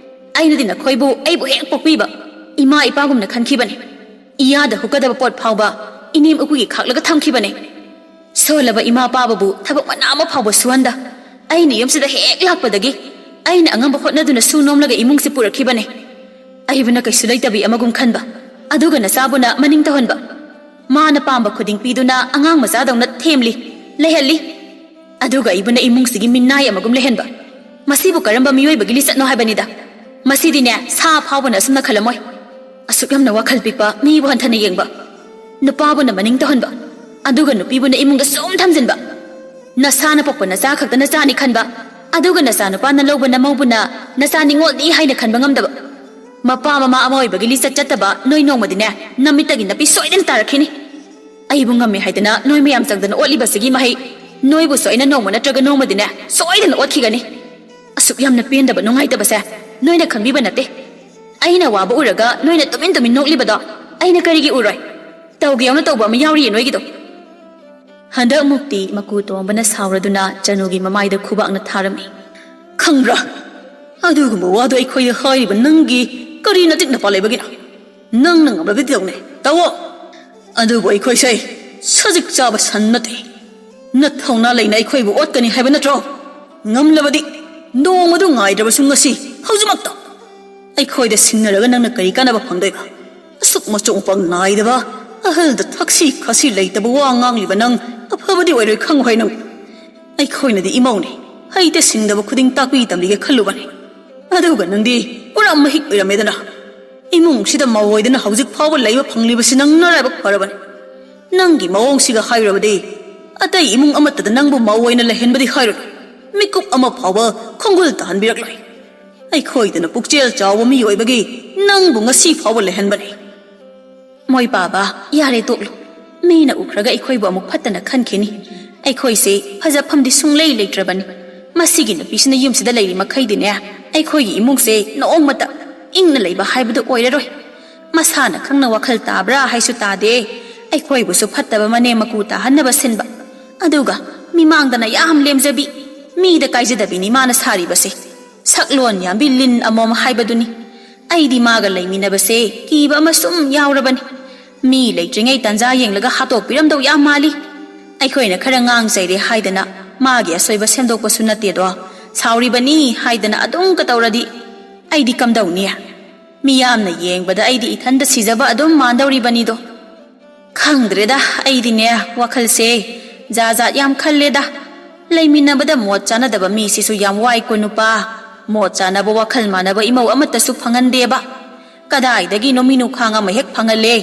ꯑꯩꯅꯗꯤ ꯅꯈꯣꯏꯕꯨ ꯑꯩꯕꯨ ꯍꯦꯛ ꯄꯣꯛꯄꯤꯕ ꯏꯃꯥ ꯏꯄꯥꯒꯨꯝꯅ ꯈꯟꯈꯤꯕꯅꯤ꯫ ꯏꯌꯥꯗ ꯍꯨꯛꯀꯗꯕ ꯄꯣꯠ ꯐꯥꯎꯕ ꯏꯅꯦꯝ ꯎꯀꯨꯒꯤ ꯈꯥꯛꯂꯒ ꯊꯝꯈꯤꯕꯅꯤ꯫ ꯁꯣꯜꯂꯕ ꯏꯃꯥ ꯄꯥꯕꯕꯨ ꯊꯕꯛ ꯃꯅꯥ ꯑꯃ ꯐꯥꯎꯕ ꯁꯨꯍꯟꯗ, ꯑꯩꯅ ꯌꯨꯝꯁꯤꯗ ꯍꯦꯛ ꯂꯥꯛꯄꯗꯒꯤ ꯑꯩꯅ ꯑꯉꯝꯕ ꯍꯣꯠꯅꯗꯨꯅ ꯁꯨ ꯅꯣꯝꯂꯒ ꯏꯃꯨꯡꯁꯤ ꯄꯨꯔꯛꯈꯤꯕꯅꯤ꯫ ꯑꯩꯕꯨꯅ ꯀꯩꯁꯨ ꯂꯩꯇꯕꯤ ꯑꯃꯒꯨꯝ ꯈꯟꯕ, ꯑꯗꯨꯒ ꯅꯆꯥꯕꯨꯅ ꯃꯅꯤꯡ ꯇꯧꯍꯟꯕ꯫ ꯃꯥꯅ ꯄꯥꯝꯕ ꯈꯨꯗꯤꯡ ꯄꯤꯗꯨꯅ ꯑꯉꯥꯡ ꯃꯆꯥꯗꯧꯅ ꯊꯦꯝꯂꯤ, ꯂꯩꯍꯜꯂꯤ꯫ ꯑꯗꯨꯒ ꯑꯩꯕꯨꯅ ꯏꯃꯨꯡꯁꯤꯒꯤ ꯃꯤꯅꯥꯏ ꯑꯃꯒꯨꯝ ꯂꯩꯍꯟꯕ꯫ ꯃꯁꯤꯕꯨ ꯀꯔꯝꯕ ꯃꯤꯑꯣꯏꯕꯒꯤ ꯂꯤꯆꯠꯅꯣ ꯍꯥꯏꯕꯅꯤꯗ꯫ ꯃꯁꯤꯗꯤꯅꯦ, ꯁꯥ ꯐꯥꯎꯕꯅ ꯑꯁꯨꯝꯅ ꯈꯜꯂꯝꯃꯣꯏ꯫ ꯑꯁꯨꯛ ꯌꯥꯝꯅ ꯋꯥꯈꯜ ꯄꯤꯛꯄ, ꯃꯤꯕꯨ ꯍꯟꯊꯅ ꯌꯦꯡꯕ, ꯅꯨꯄꯥꯕꯨꯅ ꯃꯅꯤꯡ ꯇꯧꯍꯟꯕ, ꯑꯗꯨꯒ ꯅꯨꯄꯤꯕꯨꯅ ꯏꯃꯨꯡꯗ ꯁꯨꯝ ꯊꯝꯖꯤꯟꯕ꯫ ꯅꯁꯥꯅ ꯄꯣꯛꯄ ꯅꯆꯥ ꯈꯛꯇ ꯅꯆꯥꯅꯤ ꯈꯟꯕ, ꯑꯗꯨꯒ ꯅꯆꯥ ꯅꯨꯄꯥꯅ ꯂꯧꯕ ꯅꯃꯧꯕꯨꯅ ꯅꯆꯥ ꯅꯤꯡꯉꯣꯜꯅꯤ ꯍꯥꯏꯅ ꯈꯟꯕ ꯉꯝꯗꯕ꯫ ꯃꯄꯥ ꯃꯃꯥ ꯑꯃ ꯑꯣꯏꯕꯒꯤ ꯂꯤꯆꯠ ꯆꯠꯇꯕ ꯅꯣꯏ ꯅꯣꯡꯃꯗꯤꯅꯦ, ꯅꯃꯤꯠꯇꯒꯤ ꯅꯥꯄꯤ ꯁꯣꯏꯗꯅ ꯇꯥꯔꯛꯈꯤꯅꯤ꯫ ꯑꯩꯕꯨ ꯉꯝꯃꯦ ꯍꯥꯏꯗꯅ ꯅꯣꯏ ꯃꯌꯥꯝ ꯆꯪꯗꯅ ꯑꯣꯠꯂꯤꯕꯁꯤꯒꯤ ꯃꯍꯩ ꯅꯣꯏꯕꯨꯁꯨ ꯑꯩꯅ ꯅꯣꯡꯃ ꯅꯠꯇ꯭ꯔꯒ ꯅꯣꯡꯃꯗꯤꯅꯦ ꯁꯣꯏꯗꯅ ꯑꯣꯠꯈꯤꯒꯅꯤ꯫ ꯑꯁꯨꯛ ꯌꯥꯝꯅ ꯄꯦꯟꯗꯕ ꯅꯨꯡꯉꯥꯏꯇꯕꯁꯦ ꯅꯣꯏꯅ ꯈꯪꯕꯤꯕ ꯅꯠꯇꯦ꯫ ꯑꯩꯅ ꯋꯥꯕ ꯎꯔꯒ ꯅꯣꯏꯅ ꯇꯨꯃꯤꯟ ꯇꯨꯃꯤꯟ ꯅꯣꯛꯂꯤꯕꯗꯣ ꯑꯩꯅ ꯀꯔꯤꯒꯤ ꯎꯔꯣꯏ? ꯇꯧꯒꯦ ꯌꯥꯎꯅ ꯇꯧꯕ ꯑꯃ ꯌꯥꯎꯔꯤꯌꯦ ꯅꯣꯏꯒꯤꯗꯣ꯫ ꯍꯟꯗꯛꯃꯨꯛꯇꯤ ꯃꯀꯨ ꯇꯣꯝꯕꯅ ꯁꯥꯎꯔꯗꯨꯅ ꯆꯅꯨꯒꯤ ꯃꯃꯥꯏꯗ ꯈꯨꯕꯥꯛꯅ ꯊꯥꯔꯝꯃꯤ꯫ "ꯈꯪꯕ꯭ꯔꯥ? ꯑꯗꯨꯒꯨꯝꯕ ꯋꯥꯗꯣ ꯑꯩꯈꯣꯏꯗ ꯍꯥꯏꯔꯤꯕ ꯅꯪꯒꯤ ꯀꯔꯤ ꯅꯇꯤꯛ ꯅꯄꯥ ꯂꯩꯕꯒꯤꯅꯣ? ꯅꯪꯅ ꯉꯝꯂꯕꯗꯤ ꯇꯧꯅꯦ, ꯇꯧꯑꯣ꯫ ꯑꯗꯨꯕꯨ ꯑꯩꯈꯣꯏꯁꯦ ꯁꯖꯤꯛ ꯆꯥꯕ ꯁꯟ ꯅꯠꯇꯦ꯫ ꯅꯊꯧꯅꯥ ꯂꯩꯅ ꯑꯩꯈꯣꯏꯕꯨ ꯑꯣꯠꯀꯅꯤ ꯍꯥꯏꯕ ꯅꯠꯇ꯭ꯔꯣ? ꯉꯝꯂꯕꯗꯤ ꯅꯣꯡꯃꯗꯨ ꯉꯥꯏꯗ꯭ꯔꯕꯁꯨ ꯉꯁꯤ, ꯍꯧꯖꯤꯛꯃꯛꯇ ꯑꯩꯈꯣꯏꯗ ꯁꯤꯡꯅꯔꯒ ꯅꯪꯅ ꯀꯔꯤ ꯀꯥꯟꯅꯕ ꯐꯪꯗꯣꯏꯕ? ꯑꯁꯨꯛ ꯃꯆꯣꯡ ꯃꯄꯥꯡ ꯅꯥꯏꯗꯕ, ꯑꯍꯜꯗ ꯊꯛꯁꯤ ꯈꯥꯁꯤ ꯂꯩꯇꯕ ꯋꯥ ꯉꯥꯡꯂꯤꯕ ꯅꯪ ꯑꯐꯕꯗꯤ ꯑꯣꯏꯔꯣꯏ, ꯈꯪꯉꯨ ꯍꯥꯏ ꯅꯪ꯫ ꯑꯩꯈꯣꯏꯅꯗꯤ ꯏꯃꯧꯅꯤ, ꯍꯩꯇ ꯁꯤꯡꯗꯕ ꯈꯨꯗꯤꯡ ꯇꯥꯛꯄꯤ ꯇꯝꯕꯤꯒꯦ ꯈꯜꯂꯨꯕꯅꯤ꯫ ꯑꯗꯨꯒ ꯅꯪꯗꯤ ꯄꯨꯔꯥ ꯃꯍꯤꯛ ꯑꯣꯏꯔꯝꯃꯦꯗꯅ꯫ ꯏꯃꯨꯡꯁꯤꯗ ꯃꯧ ꯑꯣꯏꯗꯅ ꯍꯧꯖꯤꯛ ꯐꯥꯎꯕ ꯂꯩꯕ ꯐꯪꯂꯤꯕꯁꯤ ꯅꯪ ꯅꯔꯥꯏꯕꯛ ꯐꯔꯕꯅꯤ꯫ ꯅꯪꯒꯤ ꯃꯑꯣꯡꯁꯤꯒ ꯍꯥꯏꯔꯨꯔꯕꯗꯤ ꯑꯇꯩ ꯏꯃꯨꯡ ꯑꯃꯠꯇꯗ ꯅꯪꯕꯨ ꯃꯧ ꯑꯣꯏꯅ ꯂꯩꯍꯟꯕꯗꯤ ꯍꯥꯏꯔꯨꯅꯨ, ꯃꯤꯀꯨꯞ ꯑꯃ ꯐꯥꯎꯕ ꯈꯣꯡꯒꯨꯜ ꯇꯥꯍꯟꯕꯤꯔꯛꯂꯣꯏ꯫ ꯑꯩꯈꯣꯏꯗꯅ ꯄꯨꯛꯆꯦꯜ ꯆꯥꯎꯕ ꯃꯤ ꯑꯣꯏꯕꯒꯤ ꯅꯪꯕꯨ ꯉꯁꯤ ꯐꯥꯎꯕ ꯂꯩꯍꯟꯕꯅꯤ꯫ ꯃꯣꯏ ꯄꯥꯕ, ꯌꯥꯔꯦ, ꯇꯣꯛꯂꯣ꯫ ꯃꯤꯅ ꯎꯈ꯭ꯔꯒ ꯑꯩꯈꯣꯏꯕꯨ ꯑꯃꯨꯛ ꯐꯠꯇꯅ ꯈꯟꯈꯤꯅꯤ꯫ ꯑꯩꯈꯣꯏꯁꯦ ꯐꯖꯐꯝꯗꯤ ꯁꯨꯡꯂꯩ ꯂꯩꯇ꯭ꯔꯕꯅꯤ꯫ ꯃꯁꯤꯒꯤ ꯅꯨꯄꯤꯁꯤꯅ ꯌꯨꯝꯁꯤꯗ ꯂꯩꯔꯤ ꯃꯈꯩꯗꯤꯅꯦ, ꯑꯩꯈꯣꯏꯒꯤ ꯏꯃꯨꯡꯁꯦ ꯅꯣꯡꯃꯇ ꯏꯪꯅ ꯂꯩꯕ ꯍꯥꯏꯕꯗꯨ ꯑꯣꯏꯔꯔꯣꯏ꯫ ꯃꯁꯥꯅ ꯈꯪꯅ ꯋꯥꯈꯜ ꯇꯥꯕ꯭ꯔꯥ ꯍꯥꯏꯁꯨ ꯇꯥꯗꯦ꯫ ꯑꯩꯈꯣꯏꯕꯨꯁꯨ ꯐꯠꯇꯕ ꯃꯅꯦꯝ ꯃꯀꯨ ꯇꯥꯍꯟꯅꯕ ꯁꯤꯟꯕ, ꯑꯗꯨꯒ ꯃꯤꯃꯥꯡꯗꯅ ꯌꯥꯝ ꯂꯦꯝꯖꯕꯤ, ꯃꯤꯗ ꯀꯥꯏꯖꯗꯕꯤꯅꯤ ꯃꯥꯅ ꯁꯥꯔꯤꯕꯁꯦ꯫ ꯁꯛꯂꯣꯟ ꯌꯥꯝꯕꯤ ꯂꯤꯟ ꯑꯃꯣꯝ ꯍꯥꯏꯕꯗꯨꯅꯤ꯫ ꯑꯩꯗꯤ ꯃꯥꯒ ꯂꯩꯃꯤꯟꯅꯕꯁꯦ ꯀꯤꯕ ꯑꯃ ꯁꯨꯝ ꯌꯥꯎꯔꯕꯅꯤ꯫ ꯃꯤ ꯂꯩꯇ꯭ꯔꯤꯉꯩ ꯇꯥꯟꯖꯥ ꯌꯦꯡꯂꯒ ꯍꯥꯠꯇꯣꯛꯄꯤꯔꯝꯗꯧ ꯌꯥꯝ ꯃꯥꯜꯂꯤ꯫ ꯑꯩꯈꯣꯏꯅ ꯈꯔ ꯉꯥꯡ ꯆꯩꯔꯦ ꯍꯥꯏꯗꯅ ꯃꯥꯒꯤ ꯑꯁꯣꯏꯕ ꯁꯦꯝꯗꯣꯛꯄꯁꯨ ꯅꯠꯇꯦꯗꯣ꯫ ꯁꯥꯎꯔꯤꯕꯅꯤ ꯍꯥꯏꯗꯅ ꯑꯗꯨꯝ ꯀꯇꯧꯔꯗꯤ ꯑꯩꯗꯤ ꯀꯝꯗꯧꯅꯤ? ꯃꯤꯌꯥꯝꯅ ꯌꯦꯡꯕꯗ ꯑꯩꯗꯤ ꯏꯊꯟꯗ ꯁꯤꯖꯕ ꯑꯗꯨꯝ ꯃꯥꯟꯗꯧꯔꯤꯕꯅꯤꯗꯣ꯫ ꯈꯪꯗ꯭ꯔꯦꯗ, ꯑꯩꯗꯤꯅꯦ, ꯋꯥꯈꯜꯁꯦ ꯖꯥ ꯖꯥꯠ ꯌꯥꯝ ꯈꯜꯂꯦꯗ꯫ ꯂꯩꯃꯤꯟꯅꯕꯗ ꯃꯣꯠ ꯆꯥꯅꯗꯕ ꯃꯤꯁꯤꯁꯨ ꯌꯥꯝ ꯋꯥꯏꯀꯣ ꯅꯨꯄꯥ꯫ ꯃꯣꯠ ꯆꯥꯅꯕ, ꯋꯥꯈꯜ ꯃꯥꯟꯅꯕ ꯏꯃꯧ ꯑꯃꯠꯇꯁꯨ ꯐꯪꯍꯟꯗꯦꯕ꯫ ꯀꯗꯥꯏꯗꯒꯤꯅꯣ ꯃꯤꯅꯨꯈꯥꯡ ꯑꯃ ꯍꯦꯛ ꯐꯪꯍꯜꯂꯦ꯫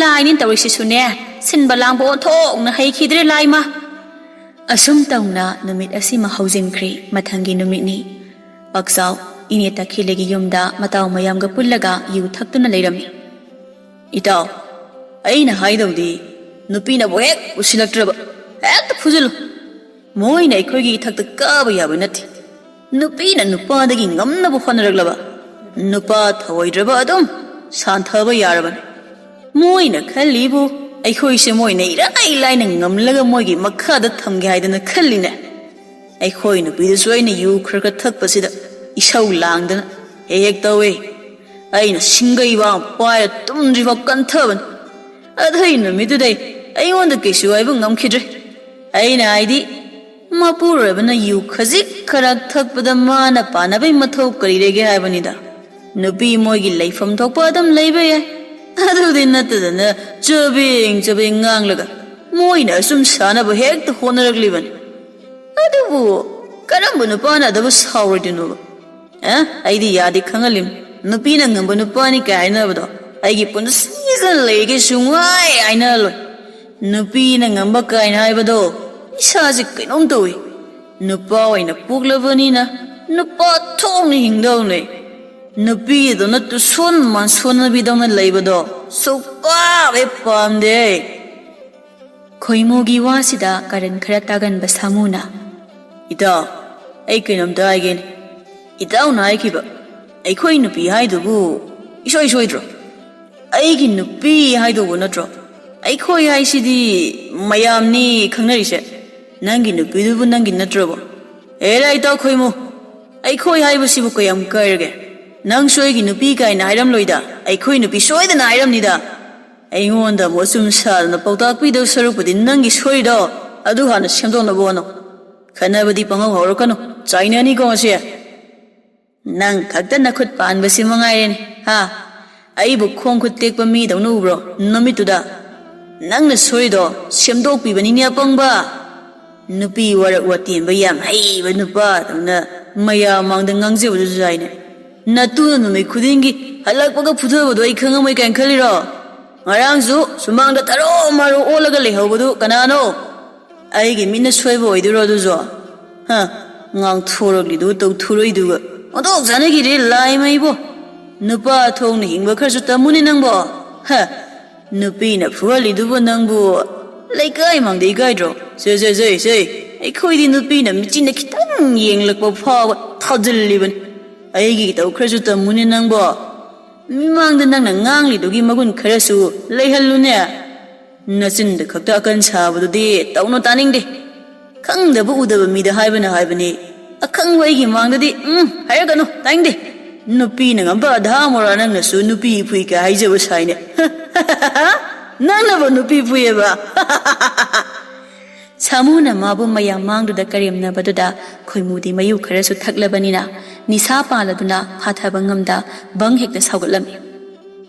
ꯂꯥꯏꯅꯤ ꯇꯧꯔꯤꯁꯤꯁꯨꯅꯦ, ꯁꯤꯟꯕ ꯂꯥꯡꯕ ꯑꯣꯟꯊꯣꯛꯅ ꯍꯩꯈꯤꯗ꯭ꯔꯦ ꯂꯥꯏꯃ꯫ ꯑꯁꯨꯝ ꯇꯧꯅ ꯅꯨꯃꯤꯠ ꯑꯁꯤꯃ ꯍꯧꯖꯤꯟꯈ꯭ꯔꯦ꯫ ꯃꯊꯪꯒꯤ ꯅꯨꯃꯤꯠꯅꯤ꯫ ꯄꯥꯛꯆꯥꯎ ꯏꯅꯦ ꯇꯈꯦꯜꯂꯩꯒꯤ ꯌꯨꯝꯗ ꯃꯇꯥꯎ ꯃꯌꯥꯝꯒ ꯄꯨꯜꯂꯒ ꯌꯨ ꯊꯛꯇꯨꯅ ꯂꯩꯔꯝꯃꯤ꯫ "ꯏꯇꯥꯎ, ꯑꯩꯅ ꯍꯥꯏꯗꯧꯗꯤ ꯅꯨꯄꯤꯅꯕꯨ ꯍꯦꯛ ꯎꯁꯤꯜꯂꯛꯇ꯭ꯔꯕ ꯍꯦꯛꯇ ꯐꯨꯖꯤꯜꯂꯨ꯫ ꯃꯣꯏꯅ ꯑꯩꯈꯣꯏꯒꯤ ꯏꯊꯛꯇ ꯀꯥꯕ ꯌꯥꯕ ꯅꯠꯇꯦ꯫ ꯅꯨꯄꯤꯅ ꯅꯨꯄꯥꯗꯒꯤ ꯉꯝꯅꯕ ꯍꯣꯠꯅꯔꯛꯂꯕ, ꯅꯨꯄꯥ ꯊꯧꯑꯣꯏꯗ꯭ꯔꯕ ꯑꯗꯨꯝ ꯁꯥꯟꯊꯕ ꯌꯥꯔꯕꯅꯤ꯫ ꯃꯣꯏꯅ ꯈꯜꯂꯤꯕꯨ ꯑꯩꯈꯣꯏꯁꯦ ꯃꯣꯏꯅ ꯏꯔꯥꯏ ꯂꯥꯏꯅ ꯉꯝꯂꯒ ꯃꯣꯏꯒꯤ ꯃꯈꯥꯗ ꯊꯝꯒꯦ ꯍꯥꯏꯗꯅ ꯈꯜꯂꯤꯅꯦ꯫ ꯑꯩꯈꯣꯏ ꯅꯨꯄꯤꯗꯨꯁꯨ ꯑꯩꯅ ꯌꯨ ꯈꯔ ꯈꯔ ꯊꯛꯄꯁꯤꯗ ꯏꯁꯧ ꯂꯥꯡꯗꯅ ꯍꯦꯛ ꯍꯦꯛ ꯇꯧꯋꯦ꯫ ꯑꯩꯅ ꯁꯤꯡꯒꯩꯕꯥꯡ ꯄꯥꯏꯔ ꯇꯨꯝꯗ꯭ꯔꯤꯐꯥꯎ ꯀꯟꯊꯕꯅꯤ꯫ ꯑꯗꯨꯒꯤ ꯅꯨꯃꯤꯠꯇꯨꯗꯩ ꯑꯩꯉꯣꯟꯗ ꯀꯩꯁꯨ ꯍꯥꯏꯕ ꯉꯝꯈꯤꯗ꯭ꯔꯦ꯫ ꯑꯩꯅ ꯍꯥꯏꯗꯤ, ꯃꯄꯨꯔꯣꯏꯕꯅ ꯌꯨ ꯈꯖꯤꯛ ꯈꯔ ꯊꯛꯄꯗ ꯃꯥꯅ ꯄꯥꯟꯅꯕꯩ ꯃꯊꯧ ꯀꯔꯤ ꯂꯩꯒꯦ ꯍꯥꯏꯕꯅꯤꯗ꯫ ꯅꯨꯄꯤ ꯃꯣꯏꯒꯤ ꯂꯩꯐꯝ ꯊꯣꯛꯄ ꯑꯗꯨꯝ ꯂꯩꯕ ꯌꯥꯏ꯫ ꯑꯗꯨꯗꯤ ꯅꯠꯇꯗꯅ ꯆꯕꯦꯡ ꯆꯕꯦꯡ ꯉꯥꯡꯂꯒ ꯃꯣꯏꯅ ꯑꯁꯨꯝ ꯁꯥꯟꯅꯕ ꯍꯦꯛꯇ ꯍꯣꯠꯅꯔꯛꯂꯤꯕꯅꯤ꯫ ꯑꯗꯨꯕꯨ ꯀꯔꯝꯕ ꯅꯨꯄꯥꯅ ꯑꯗꯨꯕꯨ ꯁꯥꯎꯔꯣꯏꯗꯣꯏꯅꯣꯕ? ꯑꯦ, ꯑꯩꯗꯤ ꯌꯥꯗꯦ ꯈꯪꯍꯜꯂꯤꯝ꯫ ꯅꯨꯄꯤꯅ ꯉꯝꯕ ꯅꯨꯄꯥꯅꯤ ꯀꯥꯏ ꯍꯥꯏꯅꯕꯗꯣ ꯑꯩꯒꯤ ꯄꯨꯟꯁꯤꯗ ꯂꯩꯒꯦ ꯁꯨꯡꯉꯥꯏ ꯍꯥꯏꯅꯔꯂꯣꯏ꯫ ꯅꯨꯄꯤꯅ ꯉꯝꯕ ꯀꯥꯏꯅ ꯍꯥꯏꯕꯗꯣ ꯏꯁꯥꯁꯦ ꯀꯩꯅꯣꯝ ꯇꯧꯏ꯫ ꯅꯨꯄꯥ ꯑꯣꯏꯅ ꯄꯣꯛꯂꯕꯅꯤꯅ ꯅꯨꯄꯥ ꯊꯣꯛꯅ ꯍꯤꯡꯗꯧꯅꯦ꯫ ꯅꯨꯄꯤꯗꯧꯅ ꯇꯨꯁꯣꯟ ꯃꯥꯟꯁꯣꯟꯅꯕꯤꯗꯧꯅ ꯂꯩꯕꯗꯣ ꯁꯨꯛꯄꯥꯝ ꯍꯦꯛ ꯄꯥꯝꯗꯦ꯫ ꯈꯣꯏꯃꯨꯒꯤ ꯋꯥꯁꯤꯗ ꯀꯔꯟ ꯈꯔ ꯇꯥꯒꯟꯕ ꯁꯥꯃꯨꯅ, "ꯏꯇꯥꯎ, ꯑꯩ ꯀꯩꯅꯣꯝꯇ ꯍꯥꯏꯒꯦꯅꯦ꯫ ꯏꯇꯥꯎꯅ ꯍꯥꯏꯈꯤꯕ ꯑꯩꯈꯣꯏ ꯅꯨꯄꯤ ꯍꯥꯏꯗꯨꯕꯨ ꯏꯁꯣꯏ ꯁꯣꯏꯗ꯭ꯔꯣ? ꯑꯩꯒꯤ ꯅꯨꯄꯤ ꯍꯥꯏꯗꯧꯕ ꯅꯠꯇ꯭ꯔꯣ? ꯑꯩꯈꯣꯏ ꯍꯥꯏꯁꯤꯗꯤ ꯃꯌꯥꯝꯅꯤ ꯈꯪꯅꯔꯤꯁꯦ꯫ ꯅꯪꯒꯤ ꯅꯨꯄꯤꯗꯨꯕꯨ ꯅꯪꯒꯤ ꯅꯠꯇ꯭ꯔꯕꯣ?" ꯑꯦꯔꯥ ꯏꯇꯥꯎ ꯈꯣꯏꯃꯨ, ꯑꯩꯈꯣꯏ ꯍꯥꯏꯕꯁꯤꯕꯨ ꯀꯌꯥꯝ ꯀꯥꯏꯔꯒꯦ? ꯅꯪꯁꯨ ꯑꯩꯒꯤ ꯅꯨꯄꯤ ꯀꯥꯏꯅ ꯍꯥꯏꯔꯝꯂꯣꯏꯗ, ꯑꯩꯈꯣꯏ ꯅꯨꯄꯤ ꯁꯣꯏꯗꯅ ꯍꯥꯏꯔꯝꯅꯤꯗ꯫ ꯑꯩꯉꯣꯟꯗ ꯑꯃꯨꯛ ꯑꯆꯨꯝ ꯁꯥꯗꯅ ꯄꯥꯎꯇꯥꯛ ꯄꯤꯗꯧ ꯁꯔꯨꯛꯄꯨꯗꯤ ꯅꯪꯒꯤ ꯁꯣꯏꯔꯤꯗꯣ ꯑꯗꯨ ꯍꯥꯟꯅ ꯁꯦꯝꯗꯣꯛꯅꯕ ꯍꯣꯠꯅꯧ꯫ ꯈꯠꯅꯕꯗꯤ ꯄꯪꯍꯧ ꯍꯧꯔꯛꯀꯅꯨ, ꯆꯥꯏꯅꯅꯤꯀꯣ ꯉꯁꯤ꯫ ꯅꯪ ꯈꯛꯇ ꯅꯈꯨꯠ ꯄꯥꯟꯕꯁꯤ ꯃꯉꯥꯏꯔꯦꯅꯦ, ꯍꯥ? ꯑꯩꯕꯨ ꯈꯣꯡ ꯈꯨꯠ ꯇꯦꯛꯄ ꯃꯤꯗꯧꯅ ꯎꯕ꯭ꯔꯣ ꯅꯨꯃꯤꯠꯇꯨꯗ? ꯅꯪꯅ ꯁꯣꯏꯗꯣ ꯁꯦꯝꯗꯣꯛꯄꯤꯕꯅꯤꯅꯦ ꯑꯄꯪꯕ꯫ ꯅꯨꯄꯤ ꯋꯥꯔꯛ ꯋꯥꯇꯦꯝꯕ ꯌꯥꯝ ꯍꯩꯕ ꯅꯨꯄꯥꯗꯧꯅ ꯃꯌꯥꯝ ꯃꯥꯡꯗ ꯉꯥꯡꯖꯕꯗꯨꯁꯨ ꯌꯥꯏꯅꯦ꯫ ꯅꯇꯨꯅ ꯅꯨꯃꯤꯠ ꯈꯨꯗꯤꯡꯒꯤ ꯍꯜꯂꯛꯄꯒ ꯐꯨꯊꯕꯗꯣ ꯑꯩ ꯈꯪꯉꯝꯃꯣꯏ ꯀꯥꯏꯅ ꯈꯜꯂꯤꯔꯣ? ꯉꯔꯥꯡꯁꯨ ꯁꯨꯃꯥꯡꯗ ꯇꯔꯣ ꯃꯔꯣ ꯑꯣꯜꯂꯒ ꯂꯩꯍꯧꯕꯗꯨ ꯀꯅꯥꯅꯣ? ꯑꯩꯒꯤ ꯃꯤꯠꯅ ꯁꯣꯏꯕ ꯑꯣꯏꯗꯣꯏꯔꯣ ꯑꯗꯨꯁꯨ? ꯍ, ꯉꯥꯡꯊꯣꯔꯛꯂꯤꯗꯨꯒ ꯇꯧꯊꯣꯔꯛꯏꯗꯨꯒ ꯑꯣꯟꯊꯣꯛ ꯆꯥꯅꯈꯤꯗ꯭ꯔꯦ ꯂꯥꯏ ꯃꯩꯕꯣ꯫ ꯅꯨꯄꯥ ꯊꯣꯛꯅ ꯍꯤꯡꯕ ꯈꯔꯁꯨ ꯇꯝꯃꯨꯅꯦ ꯅꯪꯕꯣ꯫ ꯍ, ꯅꯨꯄꯤꯅ ꯐꯨꯍꯜꯂꯤꯗꯨꯕꯨ ꯅꯪꯕꯨ ꯂꯩꯀꯥꯏ ꯃꯥꯡꯗ ꯏꯀꯥꯏꯗ꯭ꯔꯣ? ꯁꯦ, ꯁꯦ, ꯁꯦ, ꯁꯦ, ꯑꯩꯈꯣꯏꯗꯤ ꯅꯨꯄꯤꯅ ꯃꯤꯆꯤꯟꯅ ꯈꯤꯇꯪ ꯌꯦꯡꯂꯛꯄ ꯐꯥꯎꯕ ꯊꯥꯖꯤꯜꯂꯤꯕꯅꯤ꯫ ꯑꯩꯒꯤ ꯇꯧ ꯈꯔꯁꯨ ꯇꯝꯃꯨꯅꯦ ꯅꯪꯕꯣ꯫ ꯃꯤꯃꯥꯡꯗ ꯅꯪꯅ ꯉꯥꯡꯂꯤꯗꯨꯒꯤ ꯃꯒꯨꯟ ꯈꯔꯁꯨ ꯂꯩꯍꯜꯂꯨꯅꯦ꯫ ꯅꯆꯤꯟꯗ ꯈꯛꯇ ꯑꯀꯟ ꯁꯥꯕꯗꯨꯗꯤ ꯇꯧꯅꯨ, ꯇꯥꯅꯤꯡꯗꯦ꯫ ꯈꯪꯗꯕ ꯎꯗꯕ ꯃꯤꯗ ꯍꯥꯏꯕꯅ ꯍꯥꯏꯕꯅꯤ꯫ ꯑꯈꯪꯕ ꯑꯩꯒꯤ ꯃꯥꯡꯗꯗꯤ ꯎꯝ ꯍꯥꯏꯔꯛꯀꯅꯨ, ꯇꯥꯅꯤꯡꯗꯦ꯫ ꯅꯨꯄꯤꯅ ꯉꯝꯕ ꯑꯙꯥ ꯃꯣꯔꯥ ꯅꯪꯅꯁꯨ ꯅꯨꯄꯤ ꯐꯨꯏ ꯀꯥꯏ ꯍꯥꯏꯖꯕ ꯁꯥꯏꯅꯦ꯫ ꯅꯪꯅꯕꯨ ꯅꯨꯄꯤ ꯐꯨꯏꯌꯦꯕ? ꯁꯥꯃꯨꯅ ꯃꯥꯕꯨ ꯃꯌꯥꯝ ꯃꯥꯡꯗꯨꯗ ꯀꯔꯦꯝꯅꯕꯗꯨꯗ ꯈꯣꯏꯃꯨꯗꯤ ꯃꯌꯨ ꯈꯔꯁꯨ ꯊꯛꯂꯕꯅꯤꯅ ꯅꯤꯁꯥ ꯄꯥꯜꯂꯗꯨꯅ ꯐꯥꯊꯕ ꯉꯝꯗ ꯕꯪ ꯍꯦꯛꯇ ꯁꯥꯎꯒꯠꯂꯝꯃꯤ꯫